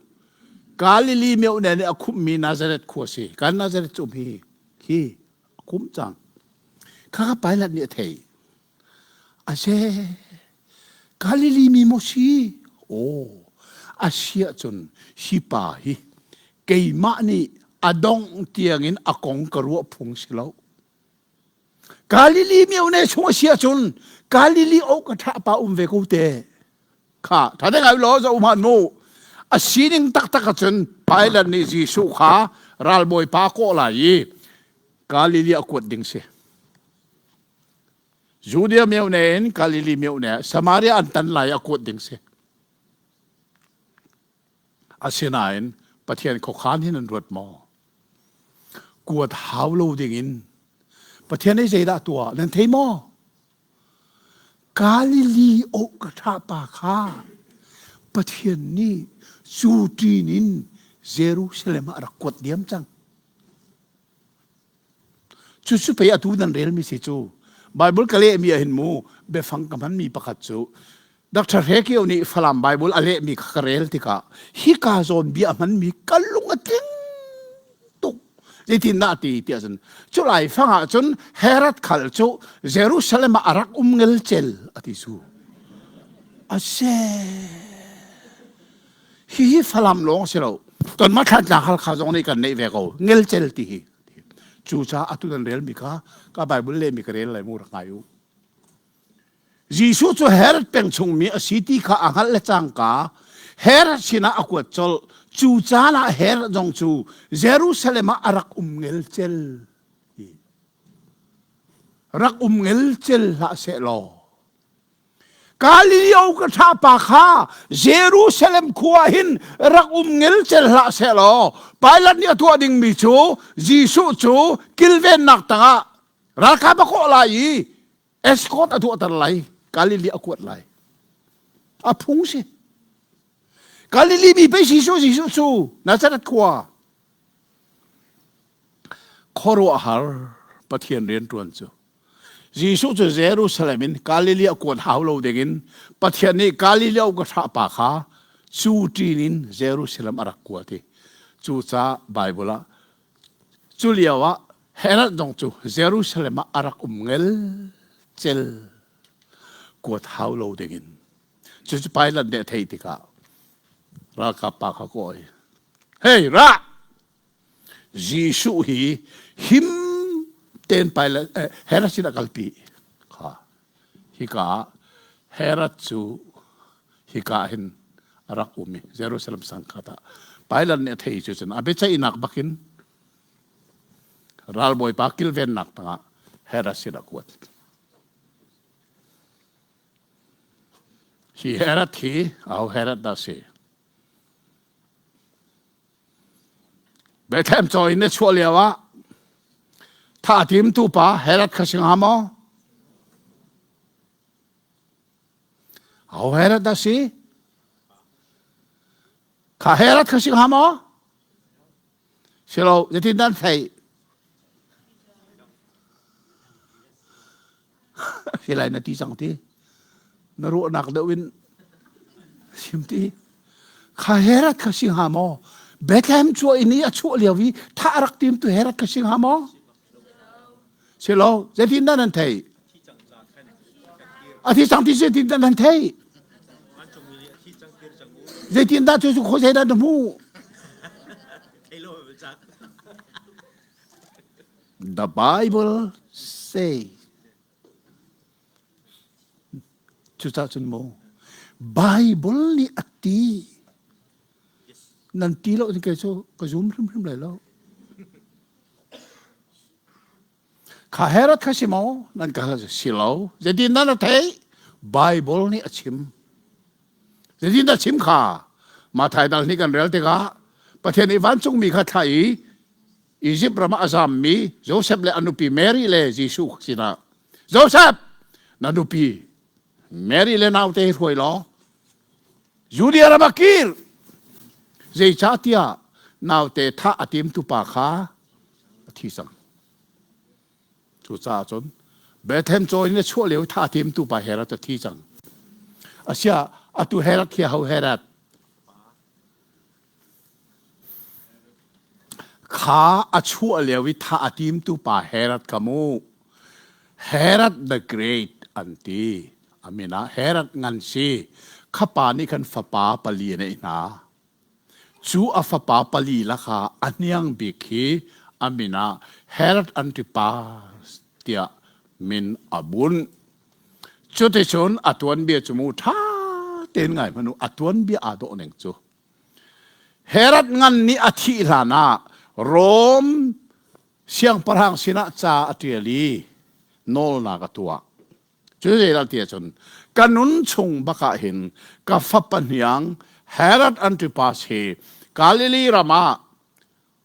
Galilee miohne nih a khumhmi Nazareth khua si. Kan Nazareth cu um hi hi a khumh cang. Khakha Pilate nih a theih. Ase Galilee mi maw si? Aw a si ahcun hi pa hi keimah nih a dongh tiangin a kong ka ruah phung si lo. Galilee myone chung a si ahcun Galilee awk a ṭha pa um ve ko te. Kha ṭha te ngai law zo hmanh mu. A sining taktak ahcun Pilate nih Jesuh kha ralbawi pa kawh lai i Galilee a kuat ding si. Judea myone in Galilee myone Samaria an tan lai a kuat ding si. Asinain Pathian khuakhan hin an ruat maw? Kuat hau lo dingin Pathian nih zeidah tuah nan thei maw? Galilee oh ka ṭha pa kha Pathian nih cu ṭin in Jerusalem ah a rak kuat diam cang. Cucu pei atu nan relmi si cu. Bible ka lehmi ah hin mu biafang ka hmanmi pakhat cu Dr. Hre Kio nih Falam Bible a lehmi kha ka rel tikah hika zawn bia a hmanmi ka lung a tling tuk. Zeitin dah ti tiah cun cu lai fang ah cun Herod khal cu Jerusalem ah a rak um ngelcel a ti cu. A se. Hihi Falam lawng si lo. Kanmah Thlantlang Halkha zong nih kan neih ve ko. Ngelcel ti hi. Cucaah atu nan relmi kha ka Bible lehmi ka rel lai mu rak ngai u. Jesuh cu Herod peng chungmi a si ti kha a hngalh le cangka Herod sinah a kuat colh. Cu caan ah Herod zong cu Jerusalem ah a rak um ngelcel. Rak um ngelcel hlah seh law Galileo ka ṭha pa kha Jerusalem khua hin rak um ngelcel hlah sehlaw Pilate nih a tuah dingmi cu Jesuh cu kilvennak tangah ralkap a kawh lai i escort a tuahter lai Galilee a kuat lai a phung si Galilee mi pei Jesuh Jesuh cu Nazareth khua khuaruahhar Pathian rianṭuan cu Jesuh cu Jerusalem in Galilee a kuat hau lo dingin Pathian nih Galilee ka thlah pa kha cu ṭin in Jerusalem a rak kuat i cucaah Bible ah cu lio ah Herod zong cu Jerusalem ah a rak um ngelcel kuat hau lo dingin cucu Pilate nih a theih tikah ralkap pa kha kawi hey ra Jesuh hi him tein Pilate eh, Herod sin a kalpi kha hika Herod cu hika hin a rak um i Jerusalem sangkhat ah Pilate nih a thei cu cun a biaceihnak bakin ralbawipa kilvennak tangah Herod sin a kuat. Hi Herod hi aho Herod dah si? Bethlehem caw in na chuah lio ah thah a timtu pa Herod kha si hnga maw? Aho Herod a si? Kha Herod kha si hnga maw? Si lo, zeitin dah an theih? Si lai na ti cang ti. Na ruahnak deuh in sim ti. Kha Herod kha si hnga maw? Bethlehem chuah in i a chuah lio i thah a rak tim tu Herod kha si hnga maw? Si lo, zeitin dah nan theih? A thi cang ti zeitin dah nan theih? Zeitin dah cu khawi zei dah na hmuh? The Bible say Cucaah cun mu Bible nih a ti nan ti lo kei cu ka zum hrimhrim lai lo. Kha Herod kha si maw? Nan ka si lo. Zeitin dah na theih? Bible nih a chim. Zeitin dah chim kha? Mathai dal nih kan rel tikah Pathian nih vancungmi kha thlah i Izipt ram ah a zammi Josef le a nupi Mary le Jesuh sinah Josef na nupi Mary le naute hi hruai law Judea ram ah kir zeicahtiah naute thah a timtu pa kha a thi cang cucaah cun Bethlehem caw in a chuah lio thah a timtu pa Herod a thi cang asiah atu Herod hi ho Herod Kha a chuah lio i thah a timtu pa Herod kha mu Herod the Great an ti. A min ah Herod ngan si. Kha pa nih khan fapa pali a neih hna. Cu a fapa pali lakah a hniang bik hi a min ah Herod Antipas tiah min a bunh. Cuticun a tuanbia cu mu ṭha tein ngai hmanh u, a tuanbia aa dawh ning cu. Herod ngan nih a thih hlan ah Rom siangpahrang sinah ca a ṭial i nawlnak a tuah. Cu zeidah ti ahcun ka nun chung bak ah hin ka fapa hniang Herod Antipas hi Galilee ram ah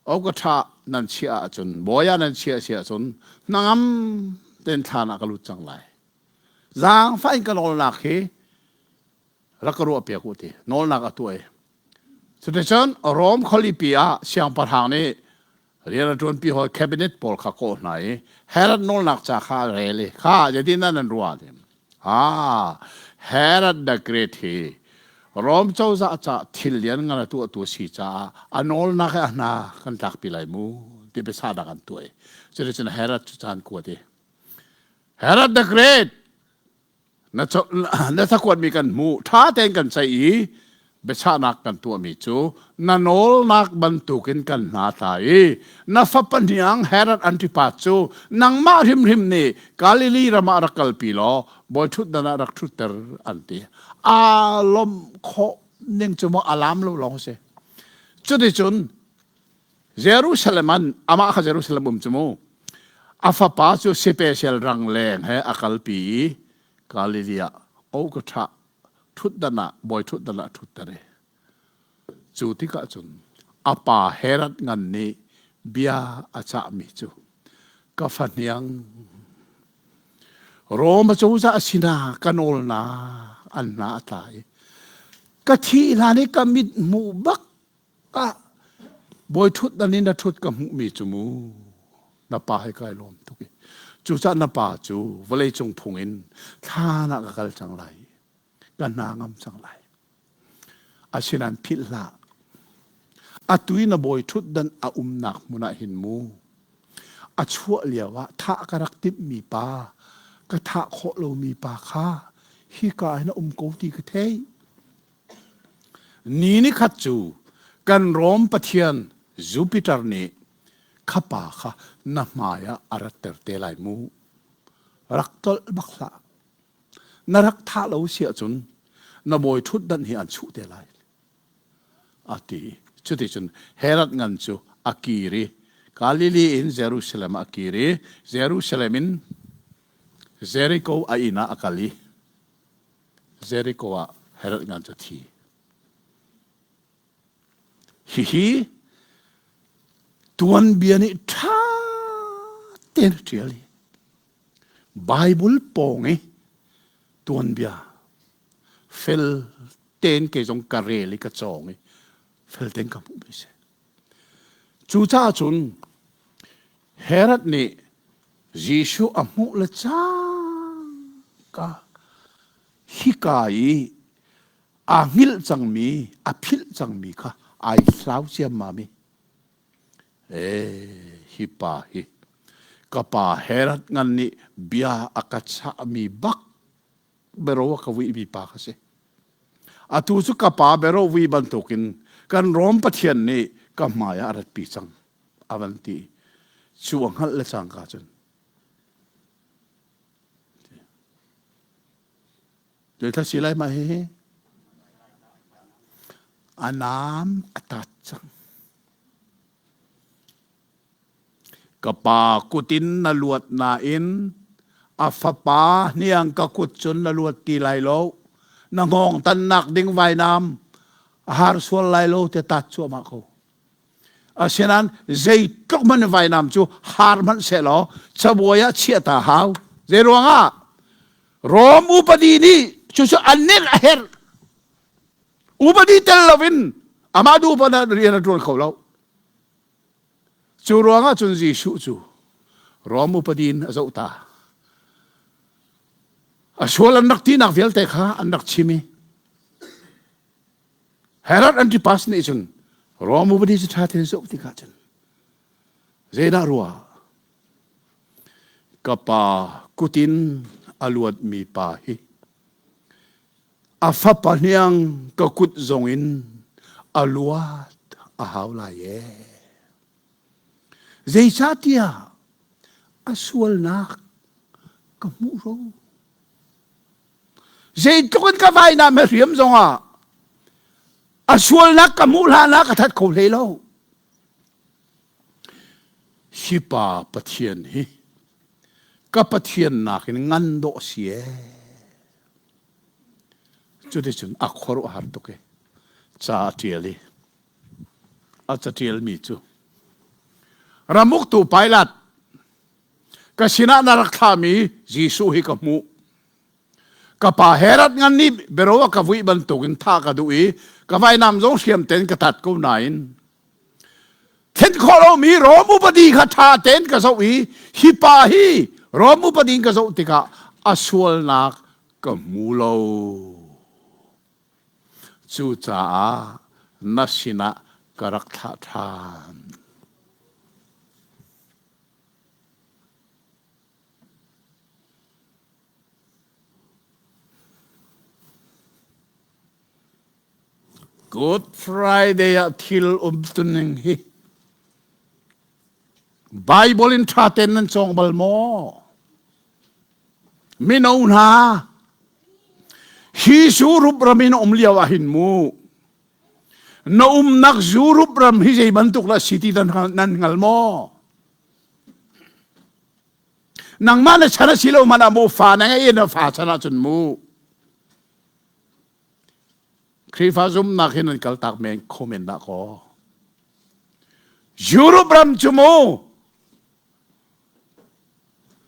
ka ṭha nan chiah ahcun bawi ah nan chiah si ahcun hnangam tein thlan ah ka lut cang lai. Zaangfah in ka nawlnak hi rak ka ruah piak u ti nawlnak a tuah i cuticun Rom khualipi ah siangpahrang nih rian a ṭuanpi hawi cabinet pawl kha kawh hna i Herod nawlnak ca kha a rel i kha zeitin dah nan ruah ti ah Herod the Great hi Rom cozah ca thil lian ngan a tuahtu si caah a nawlnak he a hna kan tlakpi lai mu ti biasahnak an tuah i cuticun Herod cu caan kuat i Herod the Great Na, na cakuatmi kan hmuh, ṭha tein kan ceih i biachahnak kan tuahmi cu na nawlnak bantukin kan hna tla i na fapa hniang Herod Antipas cu nangmah hrimhrim nih Galilee ram ah rak kalpi law bawi ṭhutdan ah rak ṭhutter an ti. Aa lawmh khawh ning cu maw a laam lo lawng a si. Cuticun Jerusalem an amah kha Jerusalem um cu mu a fapa cu special rangleng he a kalpi i Galilee ah o ka ṭha ṭhutdan ah bawi ṭhutdan ah ṭhutter i cu tikah cun a pa Herod ngan nih bia a cahmi cu ka fahniang Rom acozah sinah ka nawlnak an hna a tla i ka thih hlan i ka mit hmuh bak ah bawi ṭhutdan in na ṭhut ka hmuhmi cu mu na pa he kai lawm tuk i cucaah na pa cu vawleicung phung in thlan ah ka kal cang lai ka hna ngam cang lai asinain philh hlah atu i na bawi ṭhutdan a umnak hmun ah hin mu a chuah lio ah thah ka rak timhmi pa ka thah khawh lomi pa kha hika hin a um ko ti ka theih Ni nikhat cu kan Rom pathian Jupiter nih kha pa kha na hmai ah a ratter te lai mu. Rak tolh bak hlah. Na rak thah lo si ahcun na bawi ṭhutdan hi an chuh te lai. A ti. Cuticun Herod ngan cu a kir i Galilee in Jerusalem ah a kir i Jerusalem in Jericho a inn ah a kal i Jericho ah Herod ngan cu a thi. Hihi tuanbia nih ṭha tein a ṭial i Bible pawng i tuanbia fel tein kei zong ka rel i ka cawng i fel tein ka hmuhmi a si. Cucaah cun Herod nih Jesuh a hmuh le cangka hika i aa hngilh cangmi, a philh cangmi kha ai hlau ciammam i ee hi pa hi ka pa Herod ngan nih bia a ka chahmi bak. bero a ka vuimi pa ka si. Atu cu ka pa bero vui bantukin kan Rom Pathian nih ka hmai ah a ratpi cang a van ti. Cu a hngalh le cangka cun Zeithla si lai mah hihi? A naam a tat cang. Ka pa kut in na luat nain a fapa hniang ka kut cun na luat ti lai lo. Na hngawng tannak ding vainam a har sual lai lo te tat cuahmah ko. Asinain zeitluk hmanh vainam cu har hmanh sehlaw cabuai ah chiah ta hau. Zei ruangah? Rom upadi nih cucu an nek a herh. Upadi tel loin amah duh paoh rian a ṭuan kho lo. Cu ruangah cun Jesuh cu Rom upadi in a zoh ta. A sual an rak tinak vialte kha an rak chim i Herod Antipas nih cun Rom upadi cu ṭha tein zoh tikah cun zeidah ruah ka pa kutin a luatmi pa hi a fapa hniang ka kut zongin a luat a hau lai ee. Zeicahtiah a sualnak ka hmuh ro. Zeitluk in ka vainam he hriam zongah a sualnak ka hmuh hlan ah ka that kho hlei lo. Hi pa Pathian hi ka Pathian nakin ngan dawh si ee. Cuticun a khuaruahhar tuk i ca a ṭial i a caṭialmi cu ramuktu Pilat ka sinah na rak thlahmi Jesuh hi ka hmuh. Ka pa Herod ngan nih bero a ka vuih bantukin thah ka duh i ka vainam zong hriam tein ka tat ko nain thlen khawh lomi Rom upadi kha ṭha tein ka zoh i hi pa hi Rom upadi in ka zoh tikah a sualnak ka hmu lo. Cucaah na sinah ka rak thlah ṭhan. Good Friday ah thil umtuning hi Bible in ṭha tein nan cawng bal maw? Mino hna, hi Europe ram in um lio ah hin mu, na umnak Europe ram hi zei bantuk dah si ti nan hngal maw? Nangmah na chan a si lo hmanh ah mu fa na ngei na fa chan ahcun mu Khrihfa zumhnak hin an kaltak men kho men dah kaw Europe ram cu mu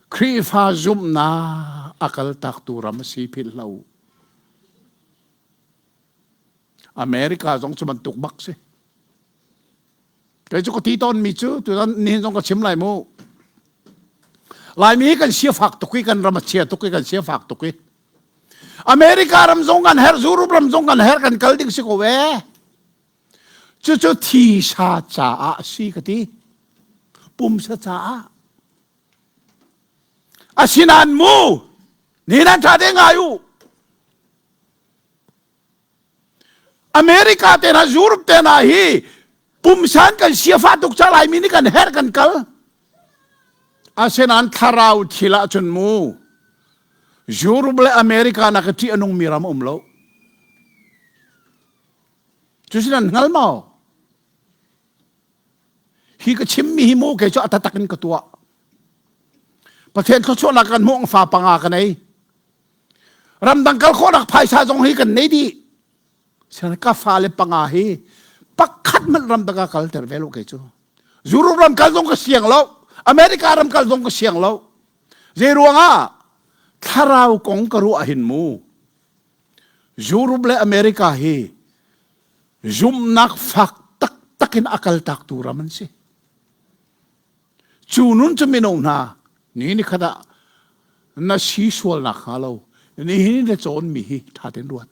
Khrihfa zumhnak a kaltaktu ram a si philh lo America zong cu bantuk bak si Kei cu ka ti tawnmi cu tutan nihin zong ka chim lai mu. Laimi hi kan sia fak tuk i kan ram a chia tuk i kan sia fak tuk i America ram zong kan herh Europe ram zong kan herh kan kal ding si ko ee. Cucu thisa caah a si ka ti. Pumsa caah. Asinain mu ni nan ṭha te ngai u. America te hna Europe te hna hi pumsan kan siafa tuk ca Laimi nih kan herh kan kal. Asinain thlarau thil ah cun mu Europe le America nak i ṭih a nungmi ram um lo. Cusin an hngal maw? Hi ka chimmi hi mu kei cu a tatak in ka tuah. Pathian thluachuahnak kan hmuh fa panga ka nei. Ramdang kal khawhnak phaisa zong hi kan nei dih. Sian ka fale panga hi pakhat hmanh ramdang ah kal ter ve lo kei cu. Europe ram kal zong ka siang lo. America ram kal zong ka siang lo. Zei ruangah thlarau kong ka ruah hin mu. Europe le America hi zumhnak fak taktak in a kaltak tu ram an si. Cu nun cu mino hna ni ni khat ah na si sualnak hnga lo nihin na cawnmi hi ṭha tein ruat.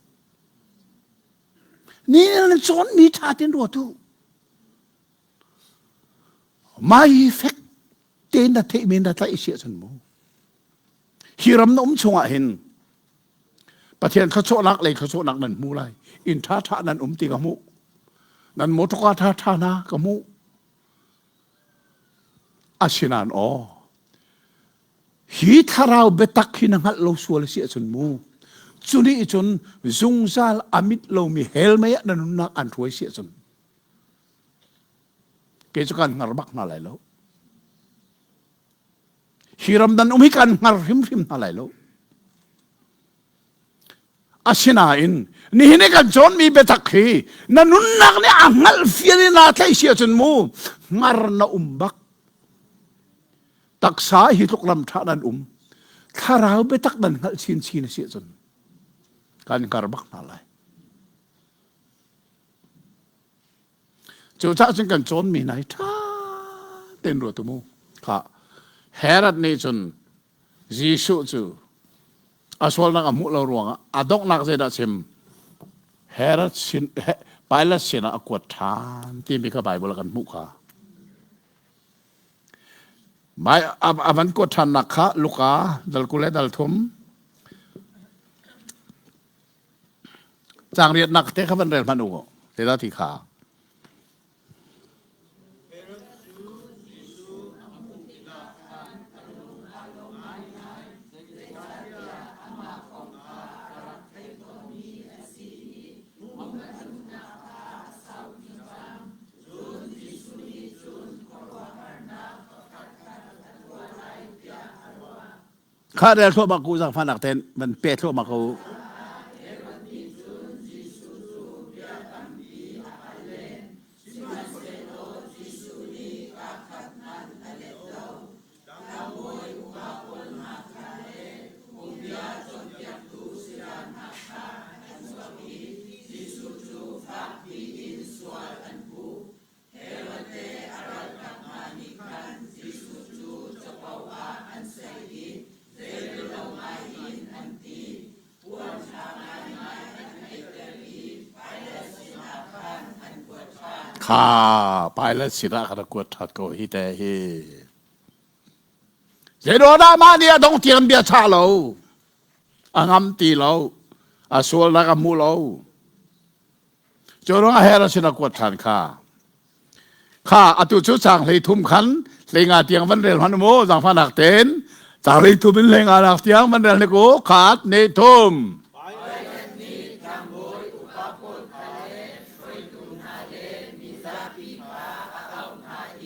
Ni na cawnmi ṭha tein ruat u. Mai fek tein na theihmi na tlaih si ahcun mu. Hi ram na um chungah hin. Pathian thluachuahnak lei thluachuahnak nan hmu lai. Inn ṭhaṭha nan um ti ka hmuh. Nan motorka ṭhaṭha hna ka hmuh. Asinain aw, hi thlarau biatak hi na hngalh lo sual a si ahcun mu, cu nih cun zungzal a mit lomi hell mei ah na nunnak an hruai si ahcun kei cu kan hngar bak hna lai lo. Hi ram nan um hi kan hngar hrimhrim hna lai lo. Asinain nihin i kan cawnmi biatak hi na nunnak nih a hngalh fian in naa tlaih si ahcun mu hngar na um bak. Taksa hi tluk lam ṭha nan um. Thlarau biatak nan hngalh chinchin a si ahcun kan hngar bak hna lai. Cucaah cun kan cawnmi hna hi ṭha tein ruat u mu. Kha Herod nih cun Jesuh cu a sualnak a hmuh lo ruangah a donghnak zeidah chim Herod sin Pilate sinah a kuat ṭhan timi kha Bible ah kan hmuh kha. A van kuat ṭhannak kha Luka dal 20 le dal thum Caang riatnak te kha van rel hmanh u. Te ti kha. Kha rel thluahmah ku zaangfahnak tein van pe thluahmah ko. Herod le a ralkap hna nih khan Jesuh cu capo ah an saih i zeirello ngaiin an ti. Puan ṭha ngaingai an tlaihter i Pilat sinah khan an kuat ṭhan. Kha Pilat sinah khan a kuat ṭhan ko hi te hi. Zeiruangah mah nih a dong tiang bia chah lo, a ngam ti lo, a sualnak a hmu lo. Cu ruangah Herod sin a kuat ṭhan kha. Kha atu cu caang 33 khan 15 tiang van rel hmanh mu zaangfahnak tein caang 33 in 15 nak tiang van rel hnik u khat ne thum. Pilate nih tlangbawi upa pawl kha le hruaitu hna le mizapi kha a auh hna i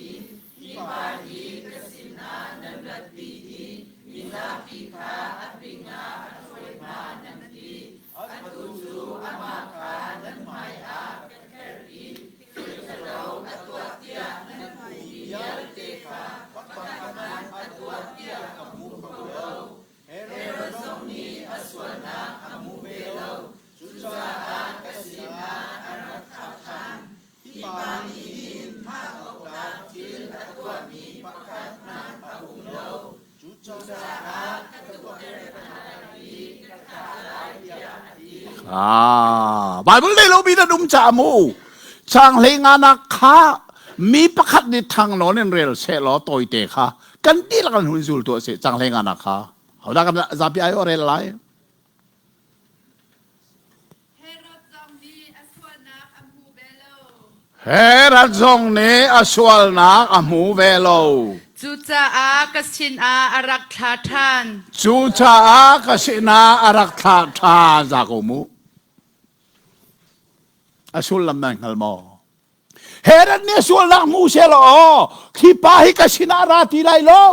hi pa hi ka sinah nan ratpi i mizapi kha a pingah a hruai hna nan ti. Atu cu amah kha nan hmaiah ka kherh i thil ṭhalo a tuah tiah nan hmuhmi vialte kha pakhat hmanh a tuah tiah ka hmu kho lo. Herod zong nih a sualnak a hmu ve lo, cucaah ka sinah a rak thlah ṭhan. Hi pa nih hin thah awktlak thil a tuahmi pakhat hmanh a um lo. Cucaah ka tuahter hna lai i ka thah lai tiah a ti. Ah, Bible nei lomi nan um caah mu caang 15 nak kha mi pakhat nih thang nawn in rel seh law tawite kha kan dihlak an hun zul tuah seh caang 15 nak kha hodah kan zapi ai rel lai Herod zong nih a sualnak a hmu ve lo. Herod zong nih a sualnak a hmu ve lo. Cucaah ka sinah a rak thla ṭhan. Cucaah ka sinah a rak thlah ṭhan za ko mu. A sullam nan hngal maw? Herod nih a sualnak hmu seh law khi pa hi ka sinah ra ti lai lo.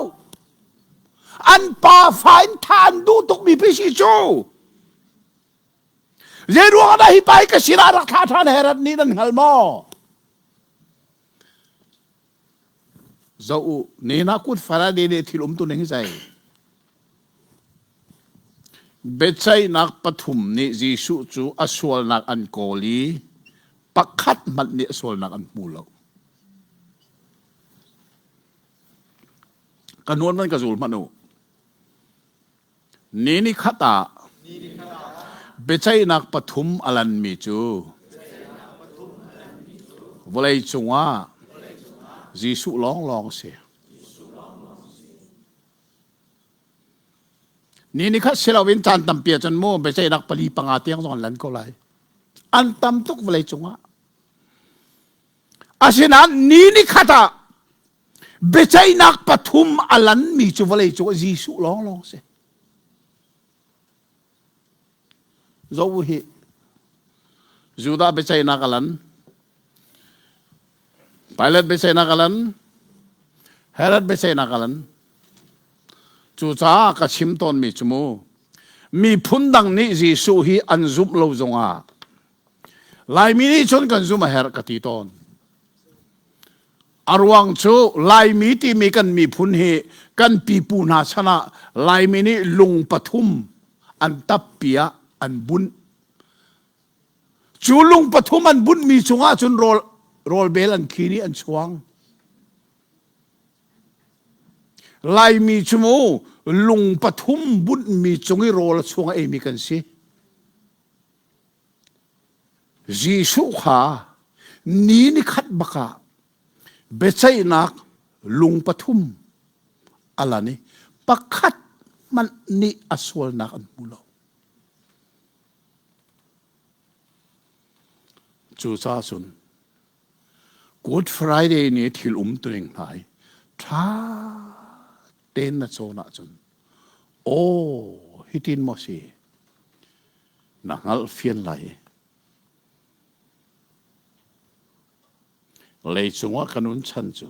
An pa fa in thah an duh tukmi pi si cu. Zei ruangah dah hi pa hi ka sinah rak thlah ṭhan Herod nih nan hngal maw? Zoh u, ni na kut farade nih thil um tu ning hi zei? Biaceihnak pathum nih Jesuh cu a sualnak an kawl i pakhat hmanh nih a sualnak an hmu lo. Ka nuan man ka zul hmanh u. Ni nikhat ah biaceihnak pathum a lanmi cu vawlei cungah Jesuh lawnglawng a si. Ni ni khat si loin caan tampi ahcun mu biaceihnak pali panga tiang zong an lan ko lai. An tam tuk vawlei cungah. Asinain ni ni khat ah biaceihnak pathum a lanmi cu vawlei cung ah Jesuh lawnglawng si. Zoh hi Judah biaceihnak a lan. Pilate biaceihnak a lan. Herod biaceihnak a lan. Cucaah ka chim tawnmi cu mu, miphun dang nih Jesuh hi an zumh lo zongah Laimi nih cun kan zumh a herh ka ti tawn. A ruang cu Laimi timi kan miphun hi kan pipu hna chan ah Laimi nih lung pathum an tappi ah an bunh. Cu lung pathum an bunhmi cungah cun rawl, rawlbel an khin i an chuang. Laimi cu mu lung pathum bunhmi cung i rawl a chuang a eimi kan si. Jesuh kha ni ni khat bak ah biaceihnak lung pathum a lan i pakhat hmanh nih a sualnak an hmu lo. Cucaah cun Good Friday ni thil umtuning hna hi ṭha tein na cawn ahcun aw hitin maw si na hngalh fian lai. Leicung ah kan un chan cu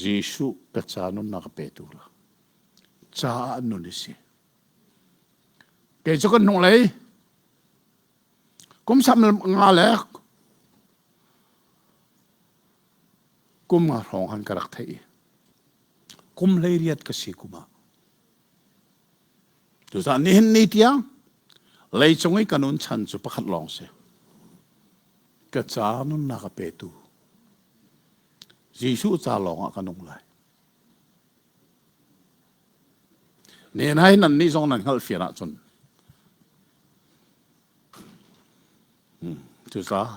Jesuh ka ca nunnak a petu la caah nun i si. Kei cu kan hnunglei kum sam nga le kum nga hrawng han ka rak theih i kum 18 ka si kum ah Cucaah nihin ni tiang leicung i ka nun chan cu pakhat lawng si. Ka ca nunnak a petu Jesuh ca lawng ah ka nung lai. Nen hai nan nih zong nan hngalh fian ahcun cucaah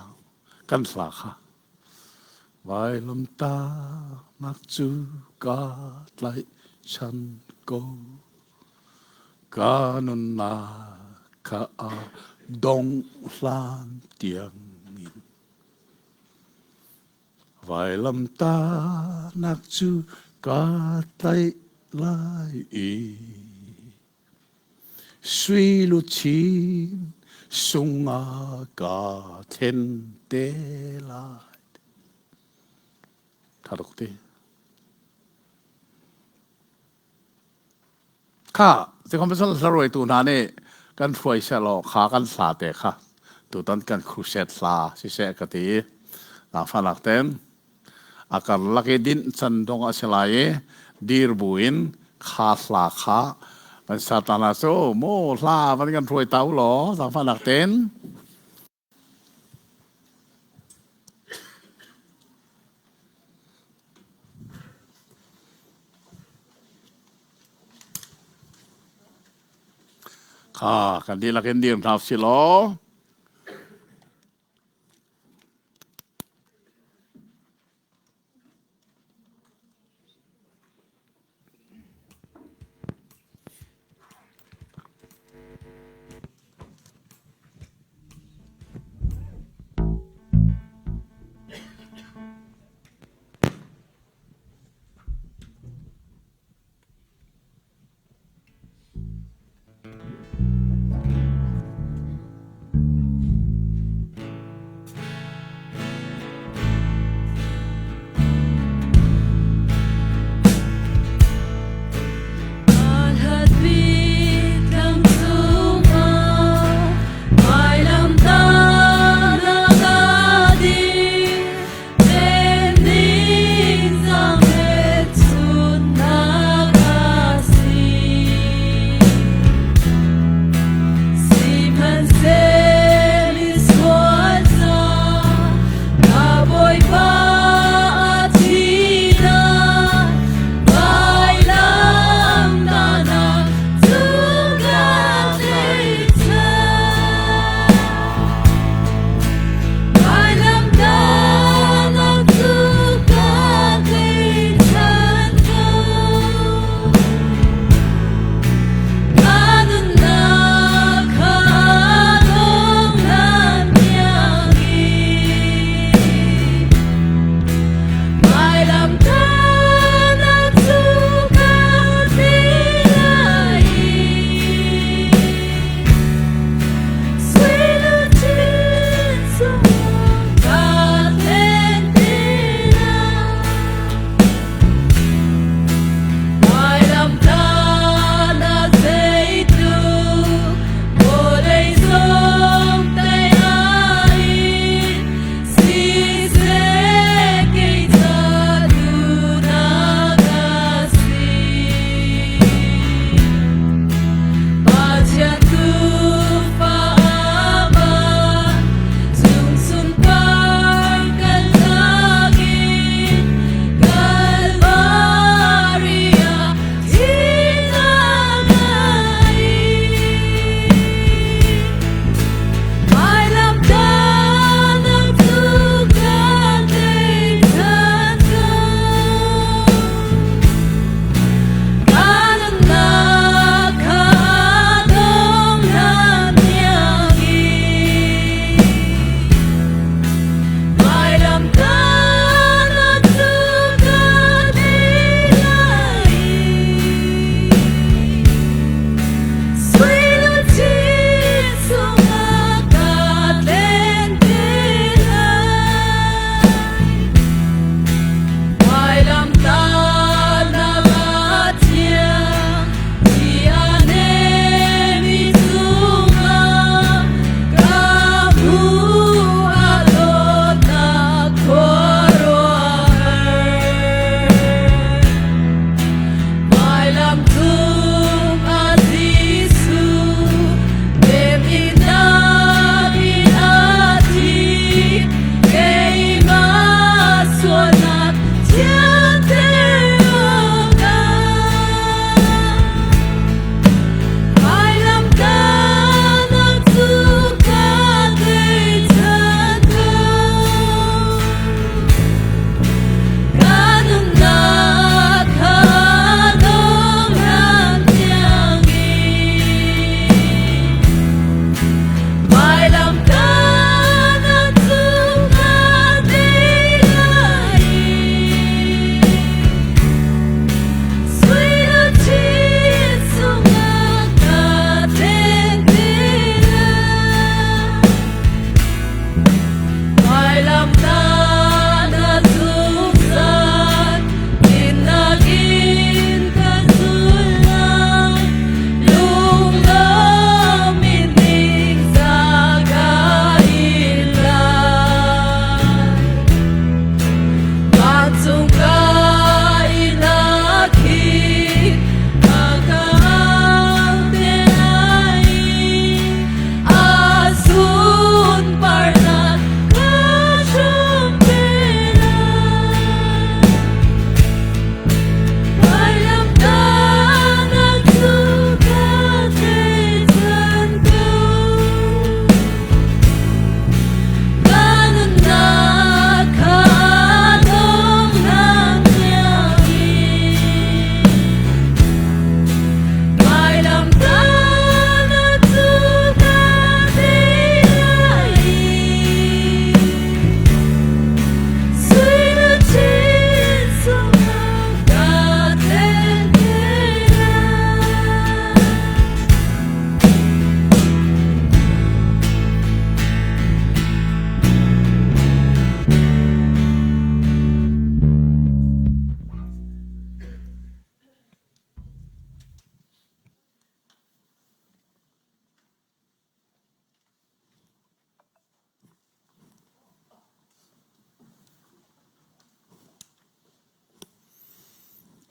kan hla kha Vailamtahnak cu kaa tlaihchan ko. Ka nunnak kha a dongh hlan tiangin. Vailamtahnak cu kaa tlaih lai i Sui luchin sungah ka thlen te lai. Tha tuk ti. Kha, tikhom pasal hlaruaitu hna nih kan hruai selaw kha kan hla te kha tutan kan crusade hla siseh ka ti. Zaangfahnak ten. A karlak i dinh can dong a si lai i dir buin kha hla kha van Satan ah cu mu hla van kan hruai ta u law zaangfahnak tein. Kha kan dihlak in dir hna usih law.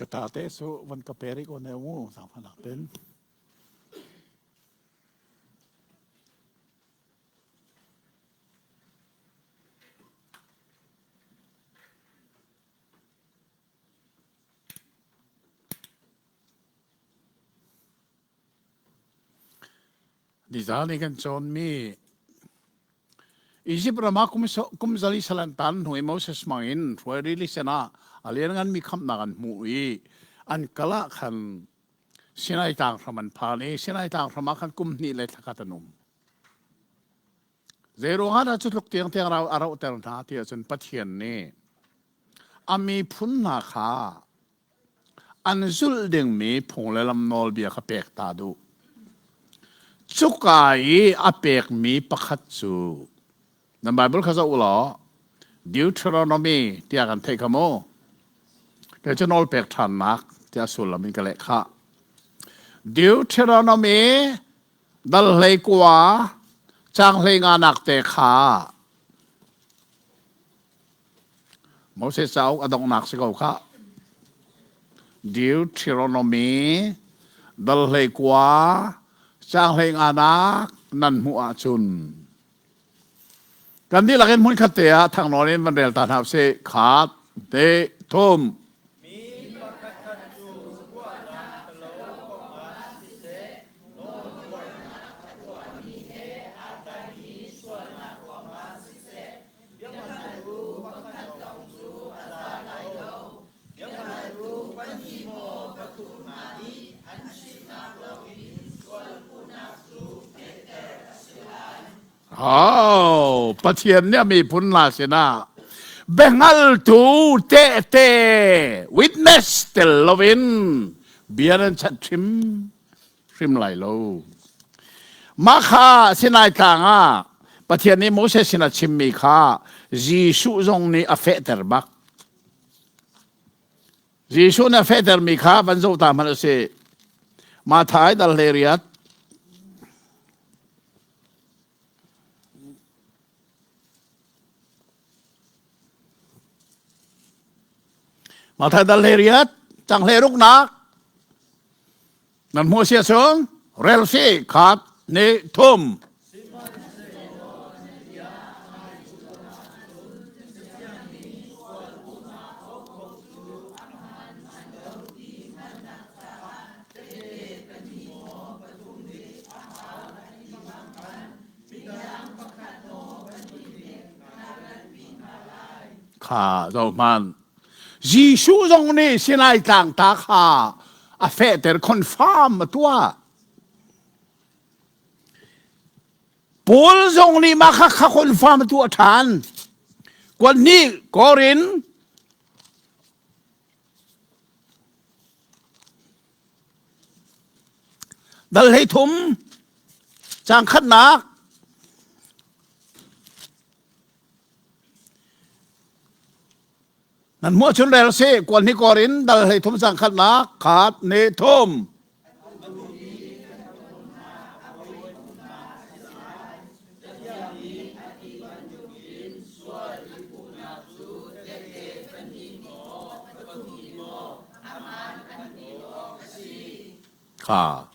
Ka ta te su van ka pe rih ko ne mu zaangfahnak ten. Nizan i kan cawnmi Izipt ram ah kum zali sal an tan hnu i Moses hmang in hruai rili sen ah a liannganmi khamhnak an hmuh i an kal ah khan Sinai tlang hram an phan i Sinai tlang hram ah khan kum hnih le thla khat an um. Zeiruangah dah cu tluk tiangtiang a rauhter hna ti ahcun Pathian nih a miphun hna kha an zulh dingmi phung le lam nawlbia kha pek ta duh. Cuka i a pekmi pakhat cu nan Bible kha zoh u law Deuteronomy tiah kan theih kha mu. Kei cu nawl pek ṭhannak tiah sullam in ka leh khah. Deuteronomy dal hlei kua caang hlei nganak te kha Moses cauk a donghnak si ko khah. Deuteronomy dal hlei kua caang hlei nganak nan hmuh ahcun kan dihlak in hmunkhat te ah thangnawn in van rel ta hna usih. Khat, te, thum. Mi pakhatkhat cu ruahnak ṭhalo kongah siseh, nawlbuarnak a tuahmi he aa tlaimi sualnak ruangah siseh, biahngaltu pakhat lawng cu a za lai lo. Biahngaltu pahnih maw pathum hna nih an chimnak lawngin sualpuhnak cu fehter a si lai. Oh, Pathian nih a miphun hna sinah biahngaltu tehte witness tel loin bia nan chanh hrim hrim lai lo. Mah kha Sinai tlang ah Pathian nih Moses sin a chimmi kha Jesuh zong nih a fehter bak. Jesuh nih a fehtermi kha van zoh ta hmanh u sih. Matthai dal hlei riat. Matthai dal hlei riat, cang hlei ruknak. Nan hmuh sia chung rel si khat ni thum. Kha zohhmanh. Jesuh zong nih Sinai tlang ta kha a fehter confirm a tuah. Paul zong nih mah kha kha confirm a tuah ṭhan. Kuan hnih Korin dal hlei thum cang khatnak Nan hmuh ahcun rel sih kuan hi kor in dal hlei thum sang khatnak khat ne thum. Kha.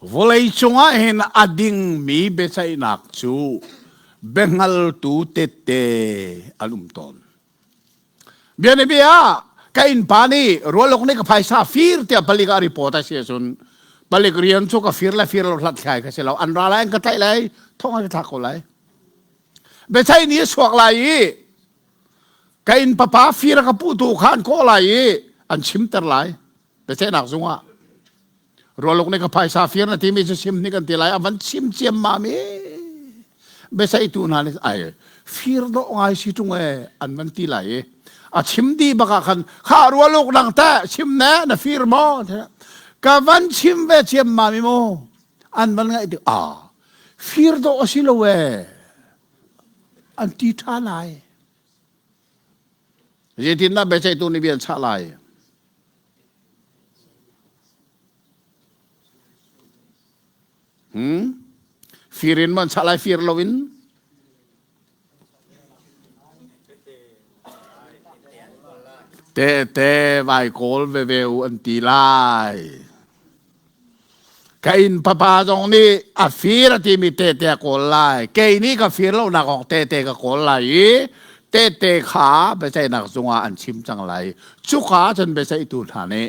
Vawleicung ah hin a dingmi biaceihnak cu biahngaltu tette an um tawn. Bianabia ah ka innpa nih rualuk nih ka phaisa fir tiah palik ah report a si ahcun palik rian cu ka fir le fir lo hlathlai ka si lo an ra lai an ka tlaih lai thong an ka thlak ko lai. Biaceih ni a chuak lai i ka inn papa fir a ka puhtu kha an kawh lai i an chimter lai. Biaceihnak zung ah rualuk nih ka phaisa fir na timi cu sim nih kan ti lai a van chim ciammam i biaceihtu hna nih ai fir dawh ngai si ṭung e an van ti lai i a chim dih bak ah khan kha rualuk nang teh chim ne na fir maw ka van chim ve ciammam i mu an van ngaih tik a fir dawh a si lo e an ti ṭha lai Zeitindah biaceihtu nih bia an chah lai? Hmm? Fir in maw an chah lai fir loin? Tehte vai kawl veve u an ti lai. Ka inn papa zong nih a fir a timi tehte a kawl lai. Kei nih ka fir lonak kong tehte ka kawl lai i tehte kha biaceihnak zungah an chim cang lai. Cuka cun biaceihtu hna nih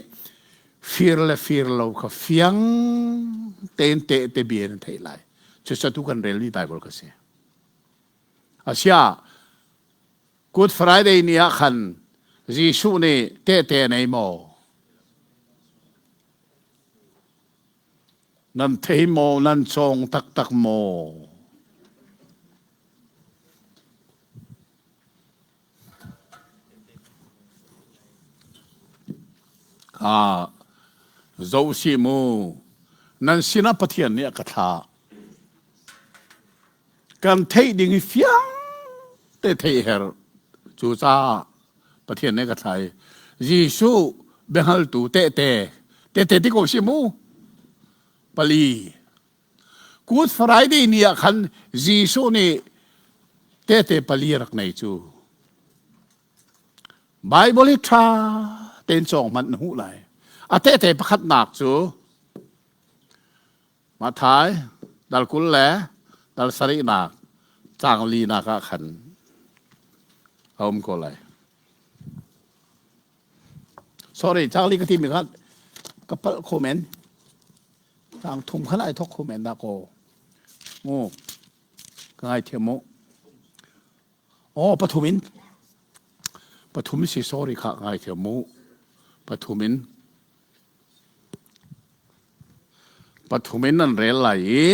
fir le fir lo kha fiang tein tehte bia in an theih lai. Cucu tu kan relmi Bible ka si. Asiah Good Friday ni ah khan Jesuh nih tehte nei maw? Nan thei maw? Nan cawng taktak maw? Ah, zoh si mu. Nan sinah Pathian nih a ka thlah. Kan theih ding hi fiang te theih her. Cucaah Pathian nih ka thlai. Jesuh biahngaltu tehte, tehte ti ko si mu. Pali. Good Friday ni ah khan Jesuh nih tehte pali rak nei cu. Bible hi ṭha tein cawng hmanh na hmuh lai. A tehte pakhatnak cu Matthai dal 20 le dal sarihnak caang linak ah khan a um ko lai. Sorry, caang li ka timi kha ka palh kho men. Caang thum khan ai thok kho men dah ko. Mu, ka ngaithiam mu. Oh, pathum in. Pathum si sorry kha ngaithiam mu. Pathum in. Pathum in nan rel lai i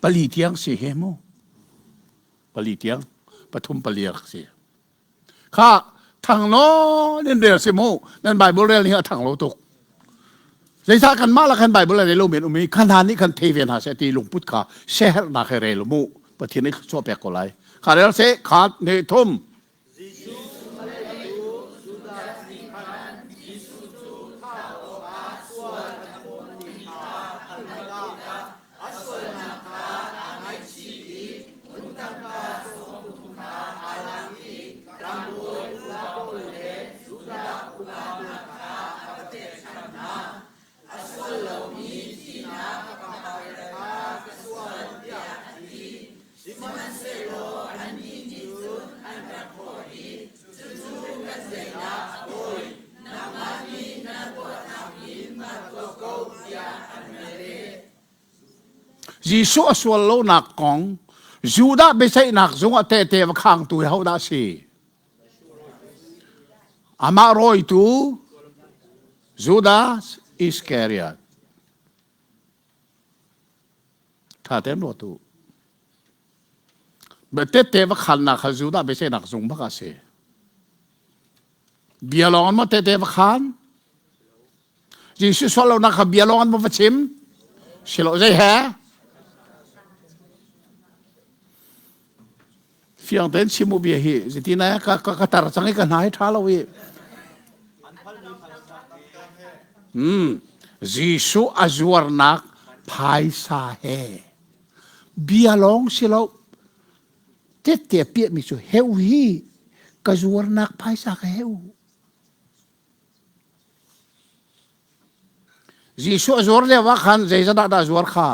pali tiang si he mu. Pali tiang pathum pali rak si. Kha thang nawn in rel si mu. Nan Bible rel ni a thang lo tuk. Zeicah kanmah la khan Bible a rel lo men um i kha hna nih khan thei ve hna seh ti lungput kha siaherhnak he rel mu. Pathian nih thluachuah pek ko lai. Kha rel seh khat hnih thum. Jesuh a leitu Judas nih khan Jesuh cu thah awkah sual a phawt ti kha a hngalh tikah a sualnak kha aa ngaihchih i phun tangka 30 kha aa lak i tlangbawi upa pawl le Judah upa hna kha a va pek ṭhan hna. A sual lomi thihnak a phakter kha ka sual tiah a ti. Sihmanhsehlaw annih nih cun an rak thawh i, Cucu kan zeidah a pawi? Nangmah nih na tuahnak in na tuah ko, tiah an va leh. Jesuh a sual lonak kong Judah biaceihnak zung ah tehte va khangtu hi hodah a si? Amah rawitu Judas Iscariot. Tha tein ruat u. Tette va khannak kha Judah biaceihnak zung bak a si. Bia lawng an maw tete va khan? Jesuh sual lonak kha bia lawng an maw va chim? Silo zei he? Fiang tein chim u bia hi zeitin ai ka ka ka tar cang i ka hna hi ṭha lo i. Hmm. Jesuh a zuarnak phaisa he bia lawng si lo tette piahmi cu heu hi ka zuarnak phaisa ka heu. Jesuh a zuar lio ah khan zeizat dah dah zuar kha?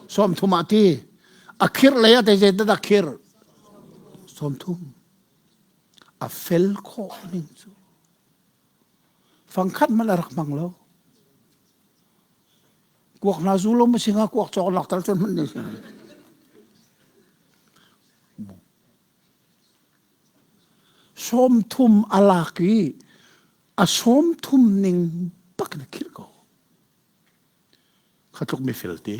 30 ah ti. A khirh lei ah zeizat dah khirh? 30. A fel khawh ning cu. Fangkhat hmanh a rak hmang lo. Kuak hna zu lo ma singa kuak cawk lak tal cun hmanh ni. 30 a lak i a 30 ning bak in a khirh ko. Kha tluk mifel ti.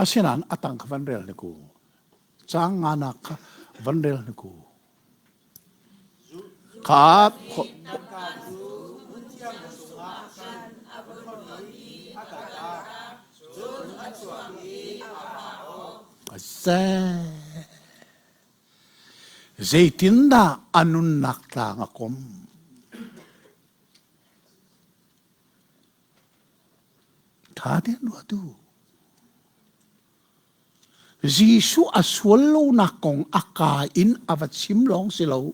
Asinain a tang kha van rel ni ku. Caang nganak kha van rel ni ku. Kha Zeitindah a nunnak tlang a kom? Ṭha tein ruat u. Jesuh a sual lonak kong a ka in a va chim lawng si lo.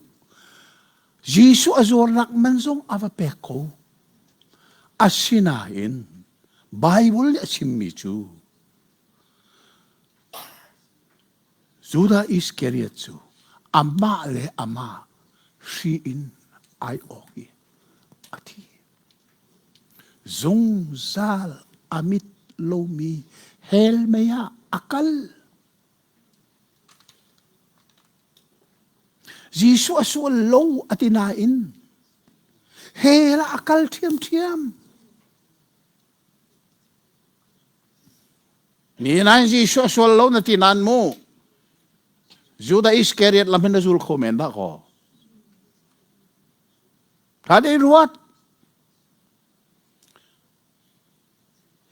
Jesuh a zuarnak man zong a va pek ko. Asinain Bible nih a chimmi cu Judah Iskariot cu amah le amah hri in ai awk i a thi. Zungzal a mit lomi hell mei ah a kal. Jesuh a sual lo a ti nain hell ah a kal ṭhiamṭhiam. Ni nain Jesuh a sual lo na ti nain mu Judah Iskariot lam hin na zul kho men dah kaw. Kan i ruat.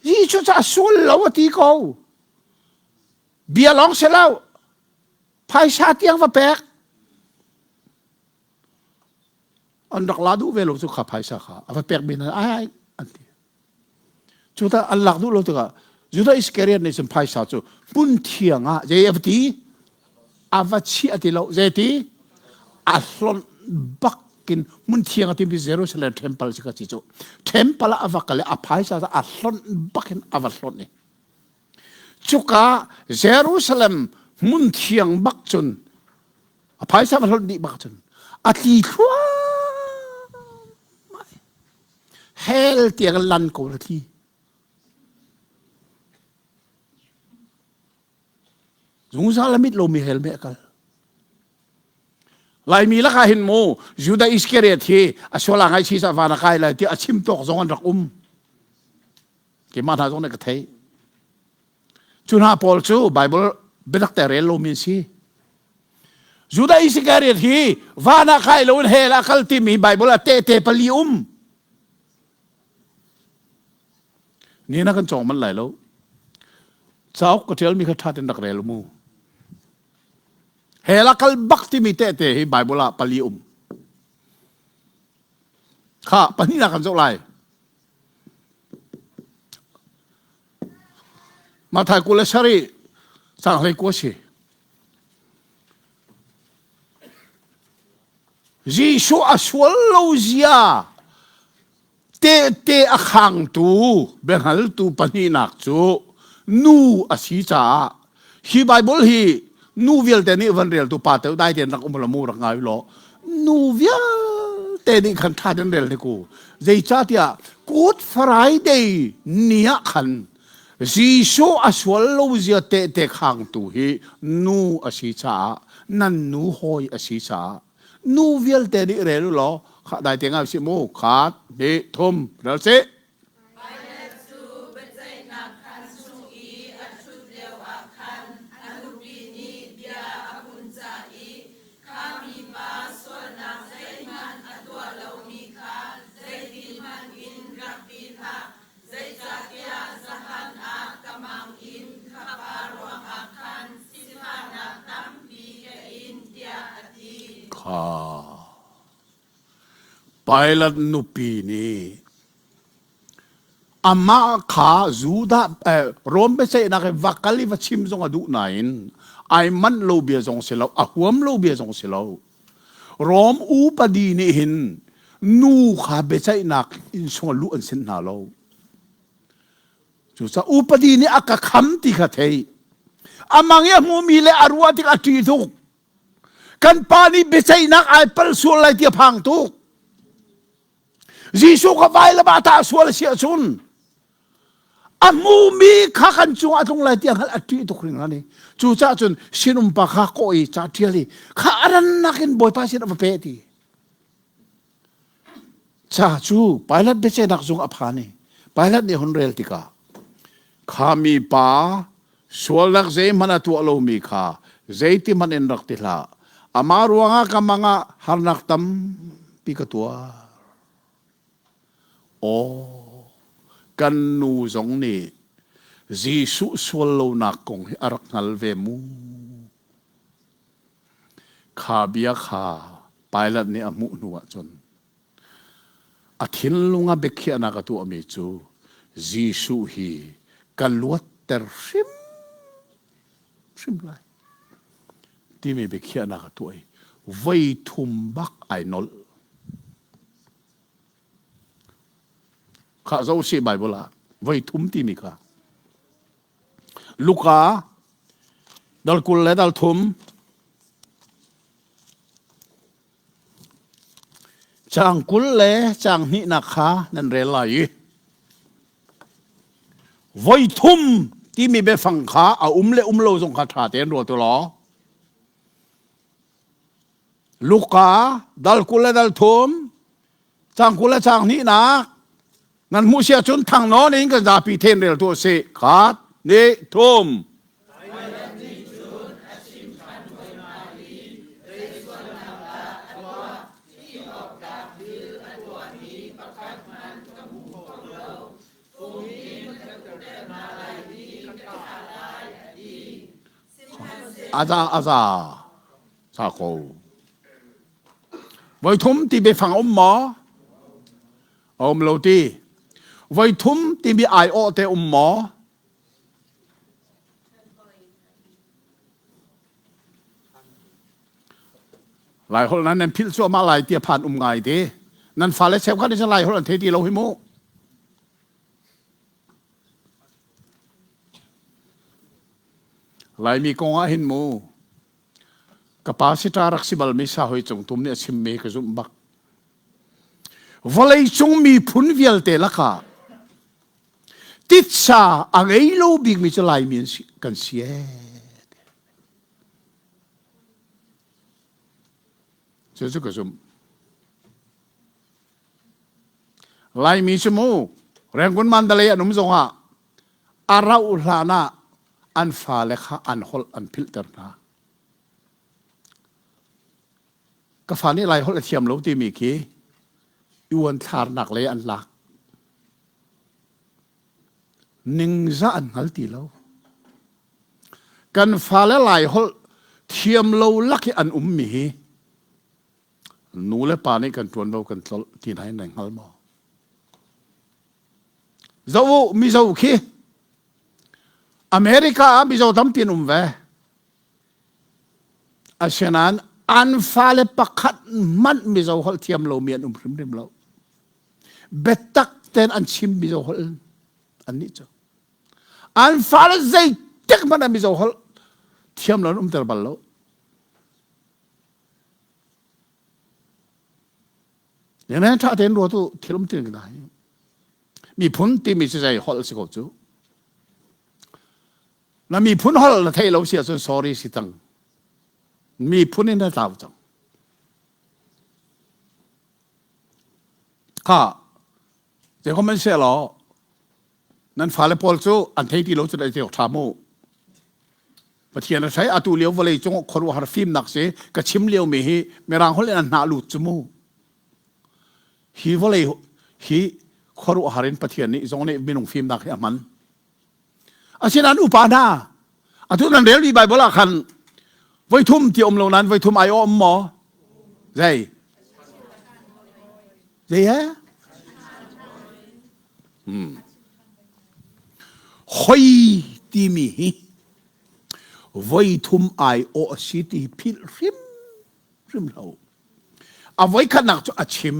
Jesuh cu a sual lo a ti ko. Bia lawng si lo. Phaisa tiang va pek. An rak la duh ve lo cu kha phaisa kha. A va pek mi hna ai an ti. Cu ta an lak duh lo tikah Judah Iskariot nih cun phaisa cu hmun thiang ah zei a va ti? A va chiah ti lo. Zei ti? A hlonh bak in hmun thiang a timi Jerusalem temple si ka ci cu. Temple ah a va kal i a phaisa cu a hlonh bak in a va hlonh i. Cuka Jerusalem hmun thiang bak cun a phaisa va hlonh dih bak cun a tli thluahmah. Hell tiang lan ko la tli. Zungzal a mit lomi hell me kal. Laimi lakah hin mu Judah Iskariot hi a sual a ngai chi sa van a kai lai ti a chim tawk zong an rak um. Keimah hna zong nih ka thei. Cu hna pawl cu Bible biatak te rel lomi an si. Judah Iscariot hi van ah kai loin hell ah kal timi Bible ah tehte pali um. Ni na kan cawng man lai lo. Cauk ka ṭialmi kha ṭha tein rak rel mu. Hell ah kal bak timi tehte hi Bible ah pali um. Kha pahnihnak kan zoh lai. Mathai 27 caang 19 si. Jesuh a sual lo zia tehte a khangtu biahngaltu pahnihnak cu nu a si caah hi Bible hi nu vialte nih van reltu pa te dai tein rak um la mu rak ngai law nu vialte nih khan ṭha ten rel te ku zeicahtiah Good Friday ni ah khan Jesuh a sual lo zia tehte khangtu hi nu a si caah nan nu hawi a si caah nu vialte nih rel u law kha dai te ngai si mu khat hnih thum rel sih Pilate cu biaceihnak khaan chung i a ṭhut lioah khan a nupi nih bia a hun cah i, Kha mipa sualnak zeihmanh a tuah lomi kha zeitihmanh in rak ti hlah, zeicahtiah zahan ah ka mang in kha pa ruangah khan sifahnak tampi ka in, tiah a ti. Kha Pilate nupi nih amah kha Judah Rom biaceihnak i va kal i va chim zong a duh nain ai manh lo bia zong si lo a huam lo bia zong si lo Rom upadi nih hin nu kha biaceihnak inn chung luh an sin hna lo cucaah upadi nih a ka kham ti kha thei amang i a hmumi le a ruah tik a ṭih tuk Kan pa nih biaceihnak ai palh sual lai ti a phang tuk. Jesuh ka vailam ah tah sual a si ahcun a hmumi kha kan cungah a tlung lai ti a hngalh a ṭih tuk hringhran i cucaah cun sinum pa kha kawh i ca ṭial i kha a rannak in Bawipa sin a va pe ti. Ca cu Pilate biaceihnak zung a phan i Pilate nih hun rel tikah kha mi pa sualnak zeihmanh a tuah lomi kha zeitihmanh in rak ti hlah. Amah ruangah ka mang ah harnak tampi ka tuar. Aw, kan nu zong nih Jesuh sual lonak kong hi a rak hngal ve mu. Kha bia kha Pilate nih a hmuh hnu ahcun a thinlung ah biakhiahnak a tuahmi cu Jesuh hi ka luatter hrimhrim hrim lai. Timi biakhiahnak a tuah i voi thum bak ai nolh. Khah zo si Bible ah voi thum timi kha. Luka dal 20 le dal thum Caang 20 le caang hnihnak kha nan rel lai i voi thum timi biafang kha a um le um lo zong kha ṭha tein ruat u law Luka dal 20 le dal thum caang 20 le caang hnihnak nan hmuh si ahcun thang nawn in kan zapi then rel tu a si khat ni thum Aza aza sa ko. Voi thum ti biafang um maw? A um lo ti. Voi thum timi aiawh te um maw? Lai holh nan nan philh cuahmah lai ti a phan um ngai te. Nan fale cheukhat nih cun Lai holh an thei ti lo hi mu. Laimi kong ah hin mu ka pa sita rak si balmi sa hoi cung tum nih a chimmi ka zumh bak. Vawleicung miphun vialte lakah titsa a ngei lo bikmi cu Laimi kan si ee. Cucu ka zumh. Laimi cu mu Rangoon Mandalay an um zongah a rauh hlan ah an fale kha an holh an philhter hna. Ka fa nih Lai holh a thiam lo timi khi i uanthlarnak lei an lak. Ningzah an hngal ti lo. Kan fale Lai holh thiam lo lak i an ummi hi nu le pa nih kan ṭuanvo kan tlolh ti hna in nan hngal maw? Zoh u, Mizo khi America ah Mizo tampi an um ve. Asinain an fale pakhat hmanh Mizo holh thiam lomi an um hrimhrim lo. Biatak tein an chim Mizo holh annih cu. An fale zeitik hmanh ah Mizo holh thiam lo an umter bal lo. Nene ṭha tein ruat u thil um tin ka hi. Miphun timi cu zei holh si ko cu. Na miphun holh na theih lo si ahcun sorry si cang. Miphun in na tlau cang. Kha zeikom an se law nan fale pawl cu an thei ti lo cu dai te tha mu. Pathian a sai atu lio vawlei cung khuaruahhar fimnak si ka chim lio mi hi mirang holh in an hnah lut cu mu. Hi vawlei hi khuaruahhar in Pathian nih zong nih minung fimnak hi a hman. Asinain upa hna, atu nan relmi Baibal ah khan voithum ti um lo nain voithum ai um maw? Zei? Zei he? Hmm. Hoi timi hi voithum ai awh a si ti philh hrim hrim lo. A voikhatnak cu a chim.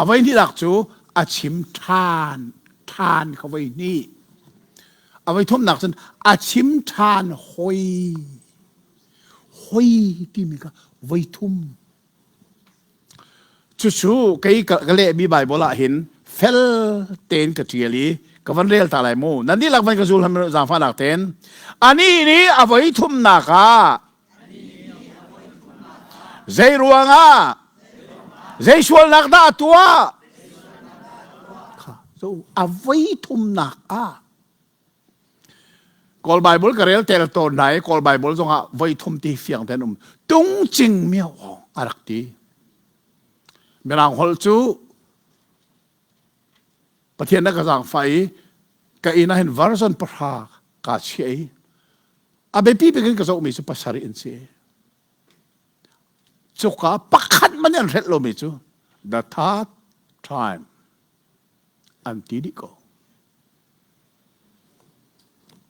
A voihnihnak cu a chim ṭhan, ṭhan kha voihnih. A voithumnak cun a chim ṭhan hoi. Hoi timi kha voithum. Cucu kei ka lehmi Baibal ah hin fel tein ka ṭial i ka van rel ta lai mu. Nan dihlak van ka zul hlam zaangfahnak tein. Anih nih a voithumnak ah Zei ruangah? Zei sualnak dah a tuah? A voi thumnak ah Kawl Bible ka rel tel tawn hna i Kawl Bible zongah voi thum ti fiang ten um. Tung cing miao ong a rak ti. Mirang holh cu Pathian na ka zaangfah i ka inn ah hin version pahra kaa chiah i a biapi bik in ka zohmi cu pasarih an si. Cuka pakhat man an hrelh lomi cu the third time an ti dih ko.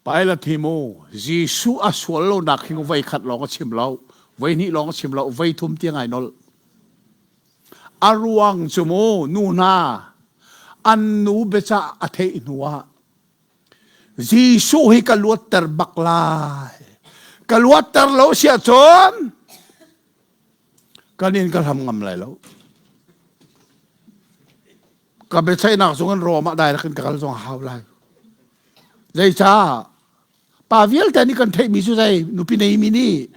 Pilate hi mu Jesuh a sual lonak hi voi khat lawng a chim lo, voi hnih lawng a chim lo, voi thum tiang ai nolh. A ruang cu mu nu hna an nu biacah a theih hnu ah Jesuh hi ka luatter bak lai. Ka luatter lo si ahcun kan in ka hlam ngam lai lo. Ka biaceihnak zung in Rom ah direct in ka kal zong a hau lai. Zeicah? Pa vialte nih kan theihmi cu zei nupi neimi nih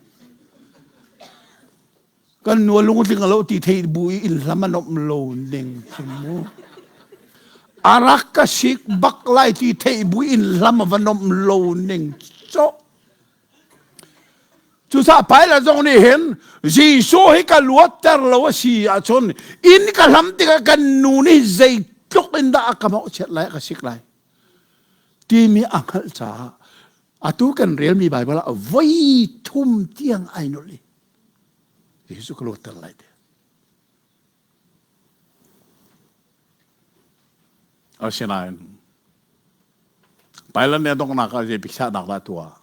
kan nu lungtling a lo ti thei bu i inn hlam a nomh lo ning cu mu a rak ka sik bak lai ti thei bu inn hlam a va nomh lo ning cho cucaah Pilate zong nih hin Jesuh hi ka luatter lo a si ahcun inn ka hlam tikah kan nu nih zeitluk in dah a ka mawhchiat lai a ka sik lai timi a hngalh caah atu kan relmi Baibal ah voi thum tiang ai nolh i Jesuh ka luatter lai te. Asinain Pilate nih a donghnak ah zei biakhiahnak dah tuah?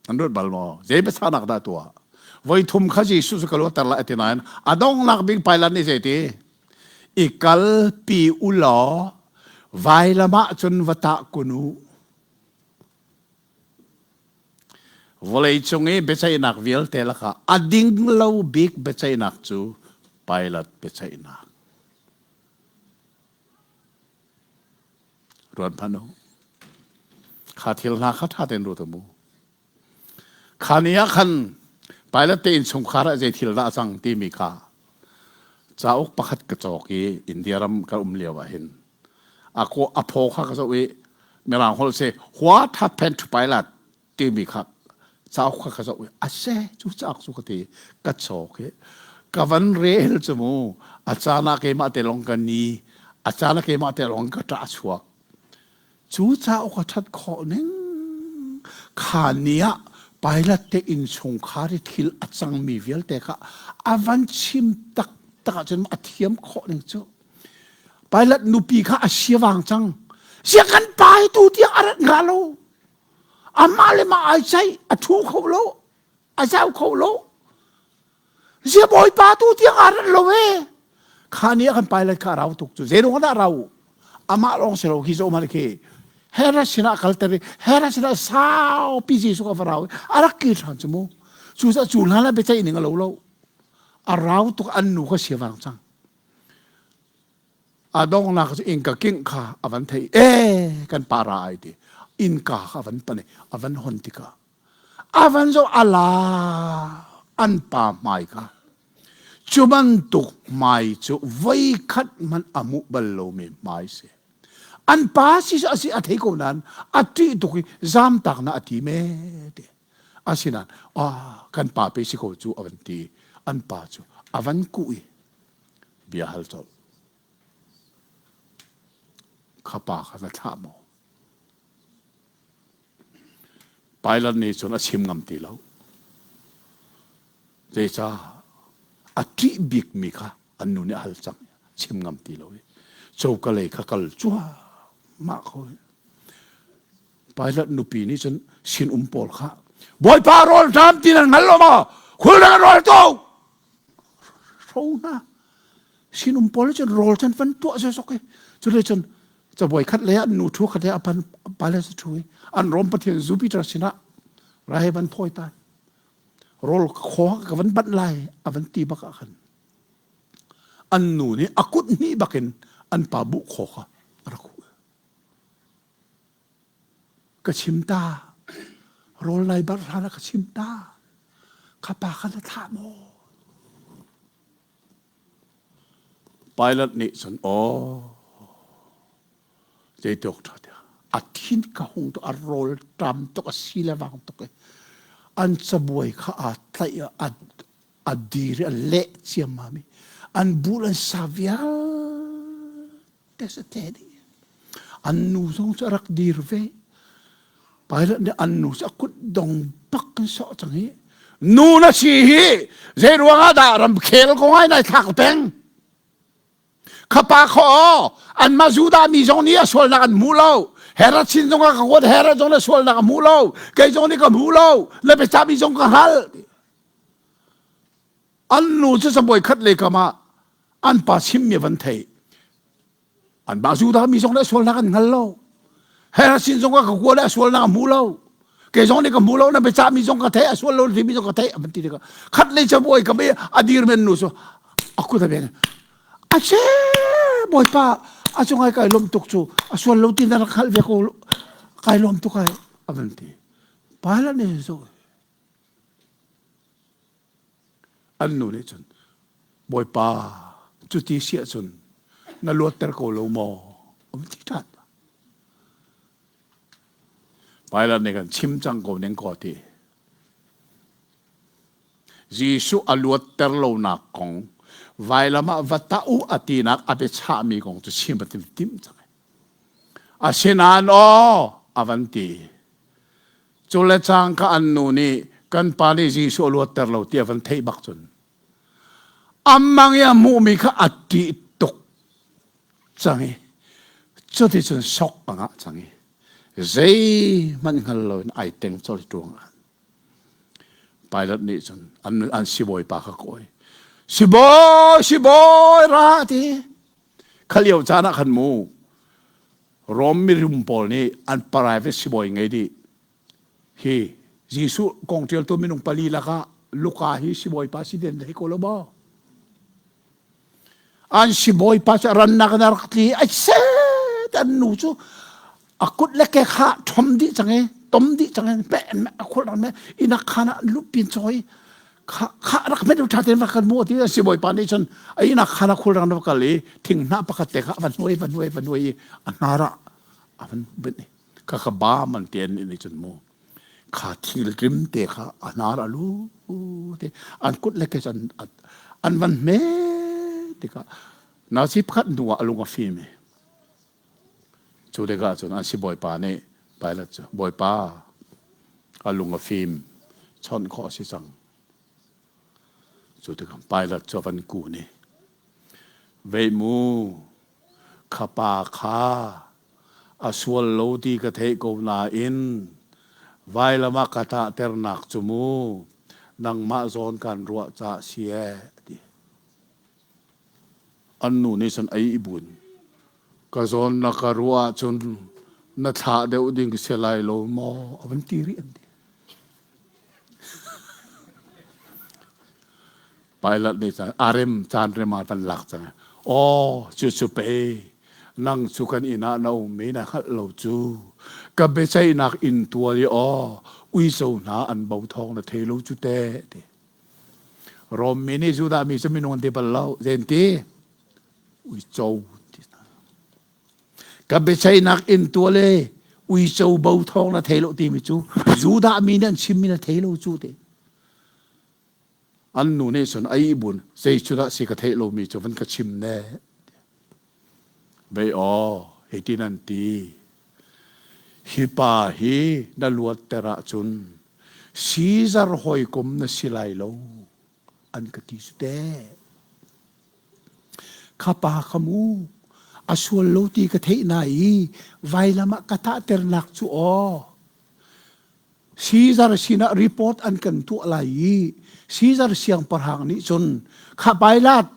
An ruat bal maw? Zei biachahnak dah tuah? Voi thum kha Jesuh cu ka luatter lai a ti nain a donghnak bik Pilate nih zei ti? I kalpi u law vailam ah cun va tah kun u. Vawlei cung i biaceihnak vialte lakah a ding lo bik biaceihnak cu Pilate biaceihnak. Ruat hmanh u. Kha thil hna kha ṭha tein ruat u mu. Kha ni ah khan Pilate te innchungkhar ah zei thil dah a cang timi kha cauk pakhat ka cawk i India ram ka um lio ah hin a a phaw kha ka zoh i mirang holh se what happened to Pilate timi kha cauk kha ka zoh i a se cu cauk cu ka ti ka cawk i ka van rel cu mu a caan ah keimah te lawng ka ni a caan ah keimah te lawng ka ṭah chuak cu cauk a ṭhat khawh ning kha ni ah Pilate te innchungkhar i thil a cangmi vialte kha a van chim taktak ahcun a thiam khawh ning cu Pilate nupi kha a siavang cang sia kan pa hi tu tiang a rat hnga lo amah le mah ai ceih a thu kho lo a zau kho lo zia bawipa tu tiang aa rat lo e kha ni ah kan pilot kha a rau tuk cu zei ruang dah rau amah lawng si lo khi zo man khi Herod sinah kalter i Herod sinah saupi Jesuh ka va rau a rak kir ṭhan cu mu cu cu hlan ah biaceih ning a lo lo a rau tuk an nu kha siavang cang A donghnak cu innka kingh kha a van theih. E kan pa ra ai ti. Innka kha a van pan i a van hon tikah a van zoh ala an pa hmai kha cu bantuk hmai cu voikhat hmanh a hmuh bal lomi hmai si. An pa si a si a thei ko nain a ṭih tuk i zamtak na a ti me ti. Asinain ah kan pa pe si ko cu a van ti. An pa cu a van kuh i bia hal colh. Kha pa kha na thlah maw? Pilate nih cun a chim ngam ti lo. Zeicah a ṭih bikmi kha an nu nih a hal cang chim ngam ti lo i coka lei kha kal cuahmah ko. Pilate nupi nih cun sinum pawl kha Bawipa rawl ṭam ti nan hngal lo maw? Khul nan rawl to! Hro hna sinum pawl cun rawl cun van tuah sawsawk i cule cun cabuai khat le an nu thu khat le apan pale sa thu i an Rom pathian Jupiter sinah rai van thawi ta rawl kho ka van banh lai a van ti bak ah khan an nu nih a kut hnih bakin an pa bu kho kha a rak hu Ka chim ta. Rawl nai bar hlan ah ka chim ta. Kha pa kha na thlah maw? Pilate nih cun aw zeituk ṭha tiah a thin ka hung tuk a rawl ṭam tuk a si le vang tuk i an cabuai kha aa tlaih a a dir i a leh ciammam i an bul an sa vialte Te te dih. An nu zong cu a rak dir ve. Pilate nih an nu cu a kut dong bak in sawh cang hi. Nu na si hi zei ruang ah dah ramkhel kong ai nai thlak peng? Khapa kho anmah Judah mi zong nih a sualnak an hmu lo. Herod sin zong ah ka kuat Herod zong na sualnak a hmu lo kei zong nih ka hmu lo na biacahmi zong ka hngal an nu cu cabuai khat lei kam ah an pa chimmi van thei an mah Judah mi zong nih sualnak an hngal lo Herod sin zong ah ka kuat a sualnak a hmu lo kei zong nih ka hmu lo na biacahmi zong ka thei a sual lo timi zong ka thei a van ti tikah khat lei cabuai kam i a dir men nu cu a kut a ben a che bawipa a cungai kai lawm tuk cu a sual lo ti na rak hngalh ve ko kai lawm tuk ai a van ti Pilate nih zo An nu nih cun, Bawipa, cuti si ahcun na luatter ko lo maw? A van ti ṭhan. Pilate nih kan chim cang ko ning kaw ti. Jesuh a luatter lonak kong vailam ah va tah u a tinak a biachahmi kong cu chim a tim timh cang. Asinain aw a van ti. Cu le cangka an nu nih kan pa nih Jesuh a luatter lo ti a van theih bak cun amang i a hmuhmi kha a ṭih tuk cang i cuticun sok a ngah cang i zeihmanh hngal loin ai teng colh ṭuang ah Pilate nih cun an, an sibawipa kha kawi sibawi sibawi ra ti kha lio caan ah khan mu Rom mirum pawl nih an private sibawi ngei dih. Hi Jesuh kong ṭialtu minung pali lakah Luka hi sibawipa si den thei ko lo maw? An sibawipa cu rannak in a rak tli ai set an nu cu a kut le ke kha ṭhom dih cang i tom dih cang i me a khul rak me inak khan ah lupin cawi kha kha rak met ṭha tein va kan mu ti a sibawipa nih cun a inak khan a khulrang va kal i thinghnah pakhat te kha a van hnuai va hnuai va hnuai i a hnar ah a van bunh i kha kha ba man te an nih cun mu kha thil tlim te kha a hnar a lu te an kut le ke an an van hme tikah nasi pakhat hnu ah a lung a fim i Cu tikah cun an sibawipa nih Pilat cu, Bawipa, a lung a fim, chawnh khawh a si cang. Cu tikah Pilat cu a van kun i, Vei mu, kha pa kha a sual lo ti ka theih ko nain vailam ah ka tahternak cu mu nangmah zawn kan ruah caah si ee, a ti. An nu nih cun a ihbun. Ka zawn na ka ruah ahcun na thlah deuh ding si lai lo maw? A van ti rih an ti. Pilate nih cun a rem caan rem ah van lak cang. Aw, cu cu pei nang cu kan inn ah na um i na hngalh lo cu. Ka biaceihnak inn tual i aw uico hna an bo thawng na thei lo cu teh ti. Rom mi nih Judah mi cu minung an ti bal lo. Zein ti? Uico ti hna. Ka biaceihnak inn tual e uico bo thawng na thei lo timi cu Judah mi nih an chimmi na thei lo cu ti. An nu nih cun ai bun zei cu dah si ka theih lomi cu van ka chim ne. Vei aw hitin an ti. Hi pa hi na luatter ahcun Caesar hawikom na si lai lo an ka ti cu teh. Kha pa kha mu a sual lo ti ka theih na i vailam ah ka tahternak cu aw Caesar sinah report an kan tuah lai i Caesar siangpahrang nih cun kha Pilat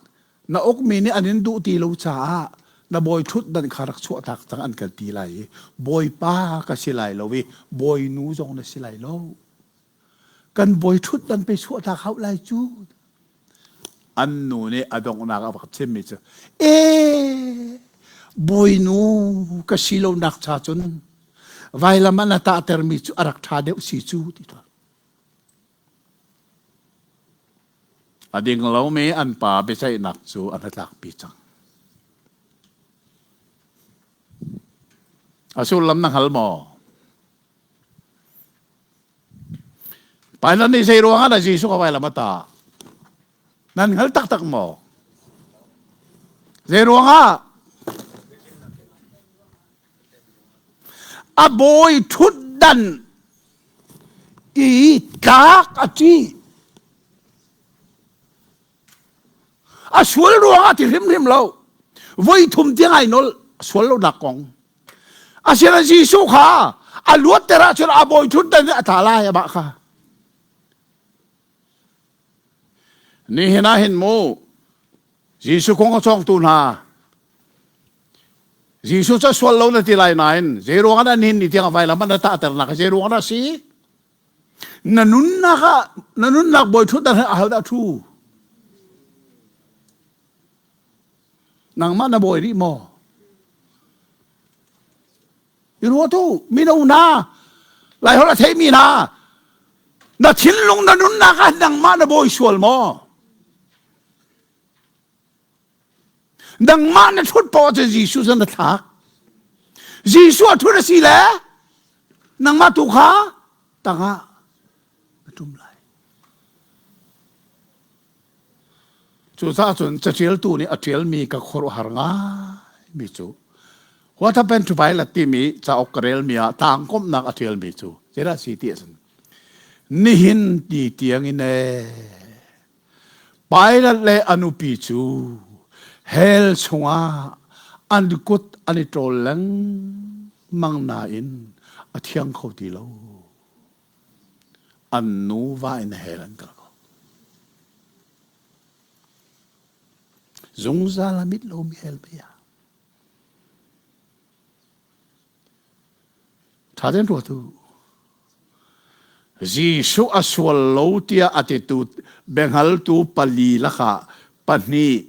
na ukmi nih an in duh ti lo caah na bawi ṭhutdan kha rak chuahtak cang an kan ti lai i bawipa ka si lai lo i bawinu zong na si lai lo kan bawi ṭhutdan pe chuahtak hau lai cu an nu nih a donghnak a rak chimmi cu e bawinu ka si lonak cha cun vailam an a tahtermi cu a rak ṭha deuh si cu ti tuah A ding lomi an pa biaceihnak cu a hnatlakpi cang. A sullam na hngal maw? Pilate nih zei ruangah dah Jesuh ka vailam a tah? Nan hngal taktak maw? Zei ruangah? A bawi ṭhutdan i tlak a ṭih. A sual ruangah ti hrimhrim lo. Voi thum tiang ai nol sual lonak kong. Asinain Jesuh kha a luatter ahcun a bawi ṭhutdan a tla lai amah kha. Nihin ah hin mu Jesuh kong a cawngtu hna Jesuh cu sual lo na ti lai nain zei ruang ah nihin ni tiang vailam an tahternak zei ruang ah si? Na nunnak ah na nunnak bawi ṭhutdan ah ahodah ṭhu? Nangmah na bawi rih maw? I ruat u, mino hna, Laiholh a theimi hna, na thinlung na nunnak ah nangmah na bawi sual maw? Nangmah na ṭhut paoh ahcun Jesuh cu na thlak. Jesuh a ṭhut a si le nangmah tu kha tangah na ṭum lai. Cucaah cun caṭialtu nih a ṭialmi ka khuaruahhar ngaimi cu What Happened to Pilate timi cauk ka relmi ah tlangkomhnak a ṭialmi cu zeidah a si ti ahcun nihin ti tiangin ee Pilate le a nupi cu hell chungah an kut an i ṭawl lengmang nain a thiang kho ti lo. An nuva in hell an kal ko. Zungzal a mit lomi hell mei ah. Ṭha tein ruat u. Jesuh a sual lo tiah a titu biahngaltu pali lakah pahnih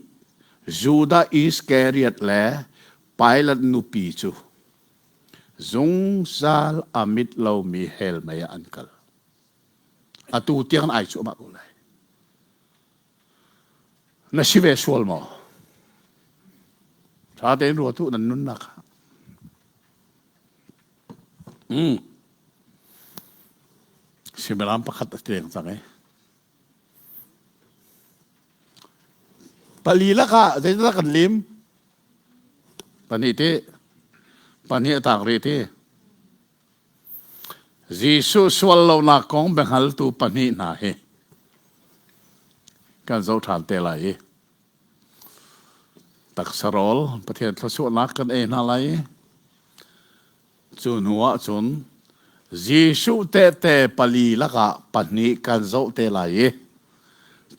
Judah Iskariot le Pilat nupi cu zungzal a mit lomi hell mei ah an kal. Atu tiang ai cuahmah ko lai. Na si ve sual maw? Ṭha tein ruat u nan nunnak ah. Mm. Suimilam pakhat a leng cang i. Pali lakah zeidah kan lim? Pahnih ti. Pahnih a tak rih ti. Jesuh sual lonak kong biahngaltu pahnih hna hi kan zoh ṭhan te lai i taksa rawl Pathian thluachuahnak kan ei hna lai i cu hnu ah cun Jesuh tehte pali lakah pahnih kan zoh te lai i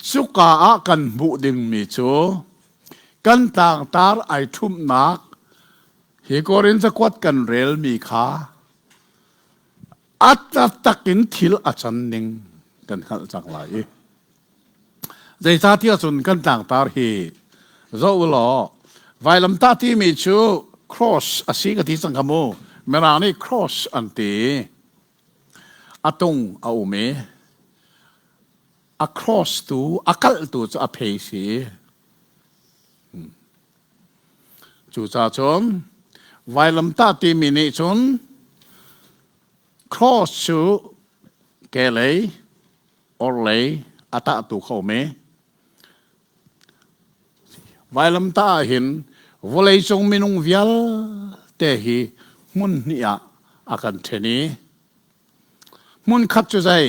cuka ah kan hmuh dingmi cu kan tlangtar ai ṭhumhnak Hi Korin cakuat kan relmi kha a taktak in thil a can ning kan hngalh cang lai i zeicahtiah cun kan tlangtar hi zoh u law vailamtah timi cu cross a si ka ti cang kha mu mirang nih cross an ti a tung a um i a cross tu a kalh tu cu a phei si Cucaah cun vailamtah timi nih cun cross cu kehlei orhlei a tahtu kho um i vailamtah ah hin vawleicung minung vialte hi hmun hnih ah a kan ṭhen i hmun khat cu zei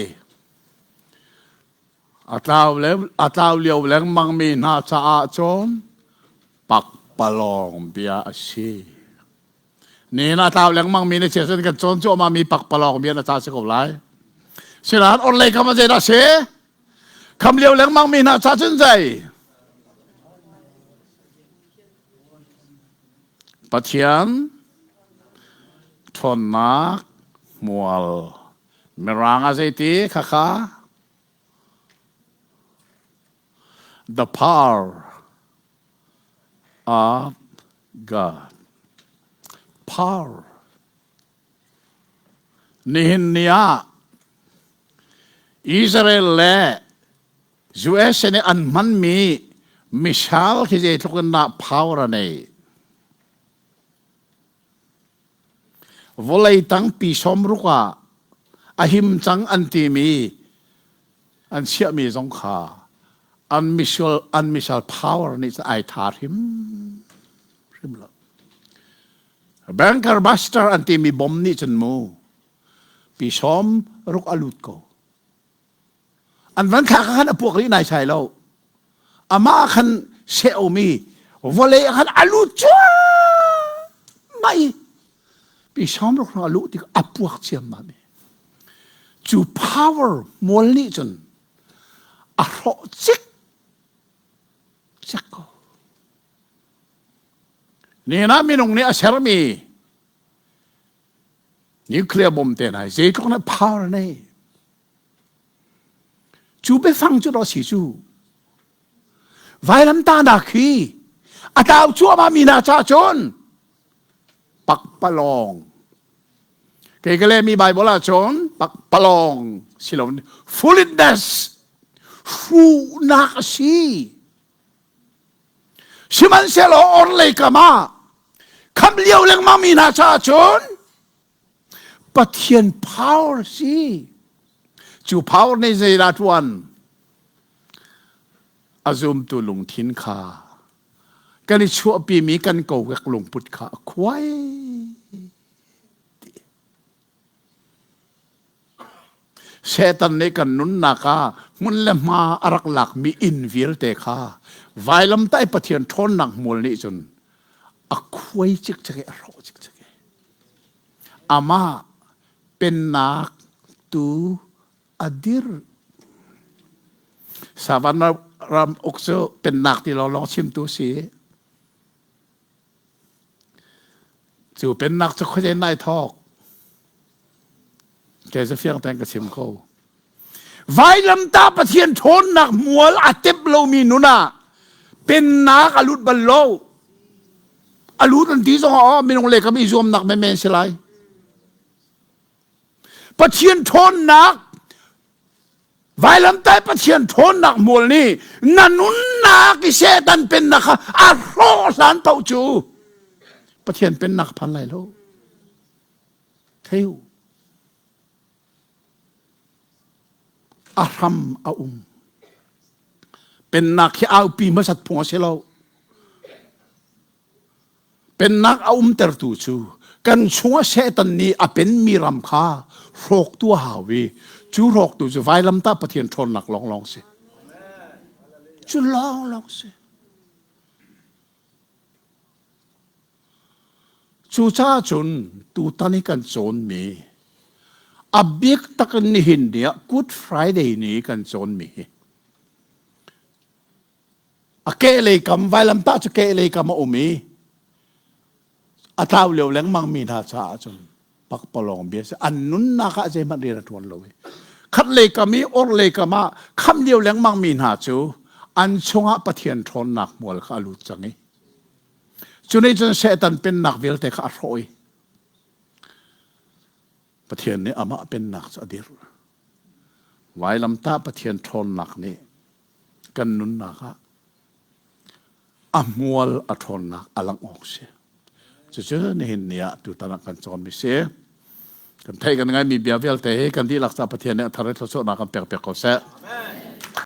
A tlau, le, a tlau lio lengmangmi hna caah cun pakpalawng bia a si. Nihin a tlau lengmangmi na chia cun kan cawn cuahmahmi pakpalawng bia na ca si ko lai. Sinain orhlei kam ah zeidah a si? Kham lio lengmangmi hna ca cun zei? Pathian ṭhawnnak hmual Mirang ah zeiti khakha? The power of God. Power. Nihin ni ah Israel le USA nih an hmanmi missile khi zeitluk in dah power a nei. Vawlei tangpi sawmruk ah a him cang an timi an chiahmi zong kha an missile, an missile power nih cun ai tha hrim hrim lo. Bunker buster an timi bom nih cun mu pi sawm ruk a lut ko. An van thlak ah khan a puak rih nai sai lo. Amah khan seh omi vawlei ah khan a lut cuahmah i. Pi samruk a luh tik a puak ciammam i cu power mual nih cun a hrawh cik cek ko. Nihin ah minung nih a sermi nuclear bomb te hna zeitluk na power nei. Cu biafang cu dawh si cu. Vailamtahnak hi a tlau cuahmah mi hna caah cun pakpalawng. Kei ka lehmi Bible ah cun pakpalawng si lo foolishness hruhnak a si. Sihmanhsehlaw orhlei kam ah khamh lio lengmang mi hna caah cun Pathian power si. Cu power nih zeidah ṭuan? A zumtu lungthin kha kan i chuahpimi kan kokek lungput kha a khuai. Satan nih kan nunnak ah hmun le hma a rak lakmi inn vialte kha vailamtah i Pathian ṭhawnnak hmual nih cun a khuai cikcek i a hrawh cikcek i amah pennak tu a dir. Savanna ram uk cu pennak ti lawnglawng chimtu si. Cu pennak cu khuazei nai thawk. Kei cu fiang tein ka chim ko. Vailamtah Pathian ṭhawnnak mual a tep lomi nun ah pennak a lut bal lo. A lut an ti zong ah minung le kam i zuamnak menmen si lai. Pathian ṭhawnnak Vailamtai Pathian ṭhawnnak hmual nih na nunnak i Satan pennak kha a hrawh hlan paoh cu Pathian pennak phan lai lo. Thei u. A hram a um. Pennak hi aupi hmasat phung a si lo. Pennak a umtertu cu kan chungah Satan nih a penmi ram kha hrawktu a hau i cu hrawktu cu vailamtah Pathian ṭhawnnak lawnglawng si. Cu lawnglawng si. Cucaah cun tutan i kan cawnmi a bik tak in nihin ni ah Good Friday ni kan cawnmi hi a kehlei kam vailamtah cu kehlei kam a um i a tlau lio lengmang mi hna caah cun pakpalawng bia si an nunnak ah zeihmanh rian a ṭuan lo i khatlei kam i orhlei kam ah khamh lio lengmang mi hna cu an chungah Pathian ṭhawnnak hmual kha a lut cang i cu nih cun Satan pennak vialte kha a hrawh i Pathian nih amah pennak cu a dirh. Vailamtah Pathian ṭhawnnak nih kan nunnak ah a hmual a ṭhawnnak a langh awk si. Cucu nihin ni ah tutan ah kan cawnmi si. Kan theih kan ngaimi bia vialte hi kan dihlak ca Pathian nih a thar i thluachuahnak kan pek piak ko seh. Amen.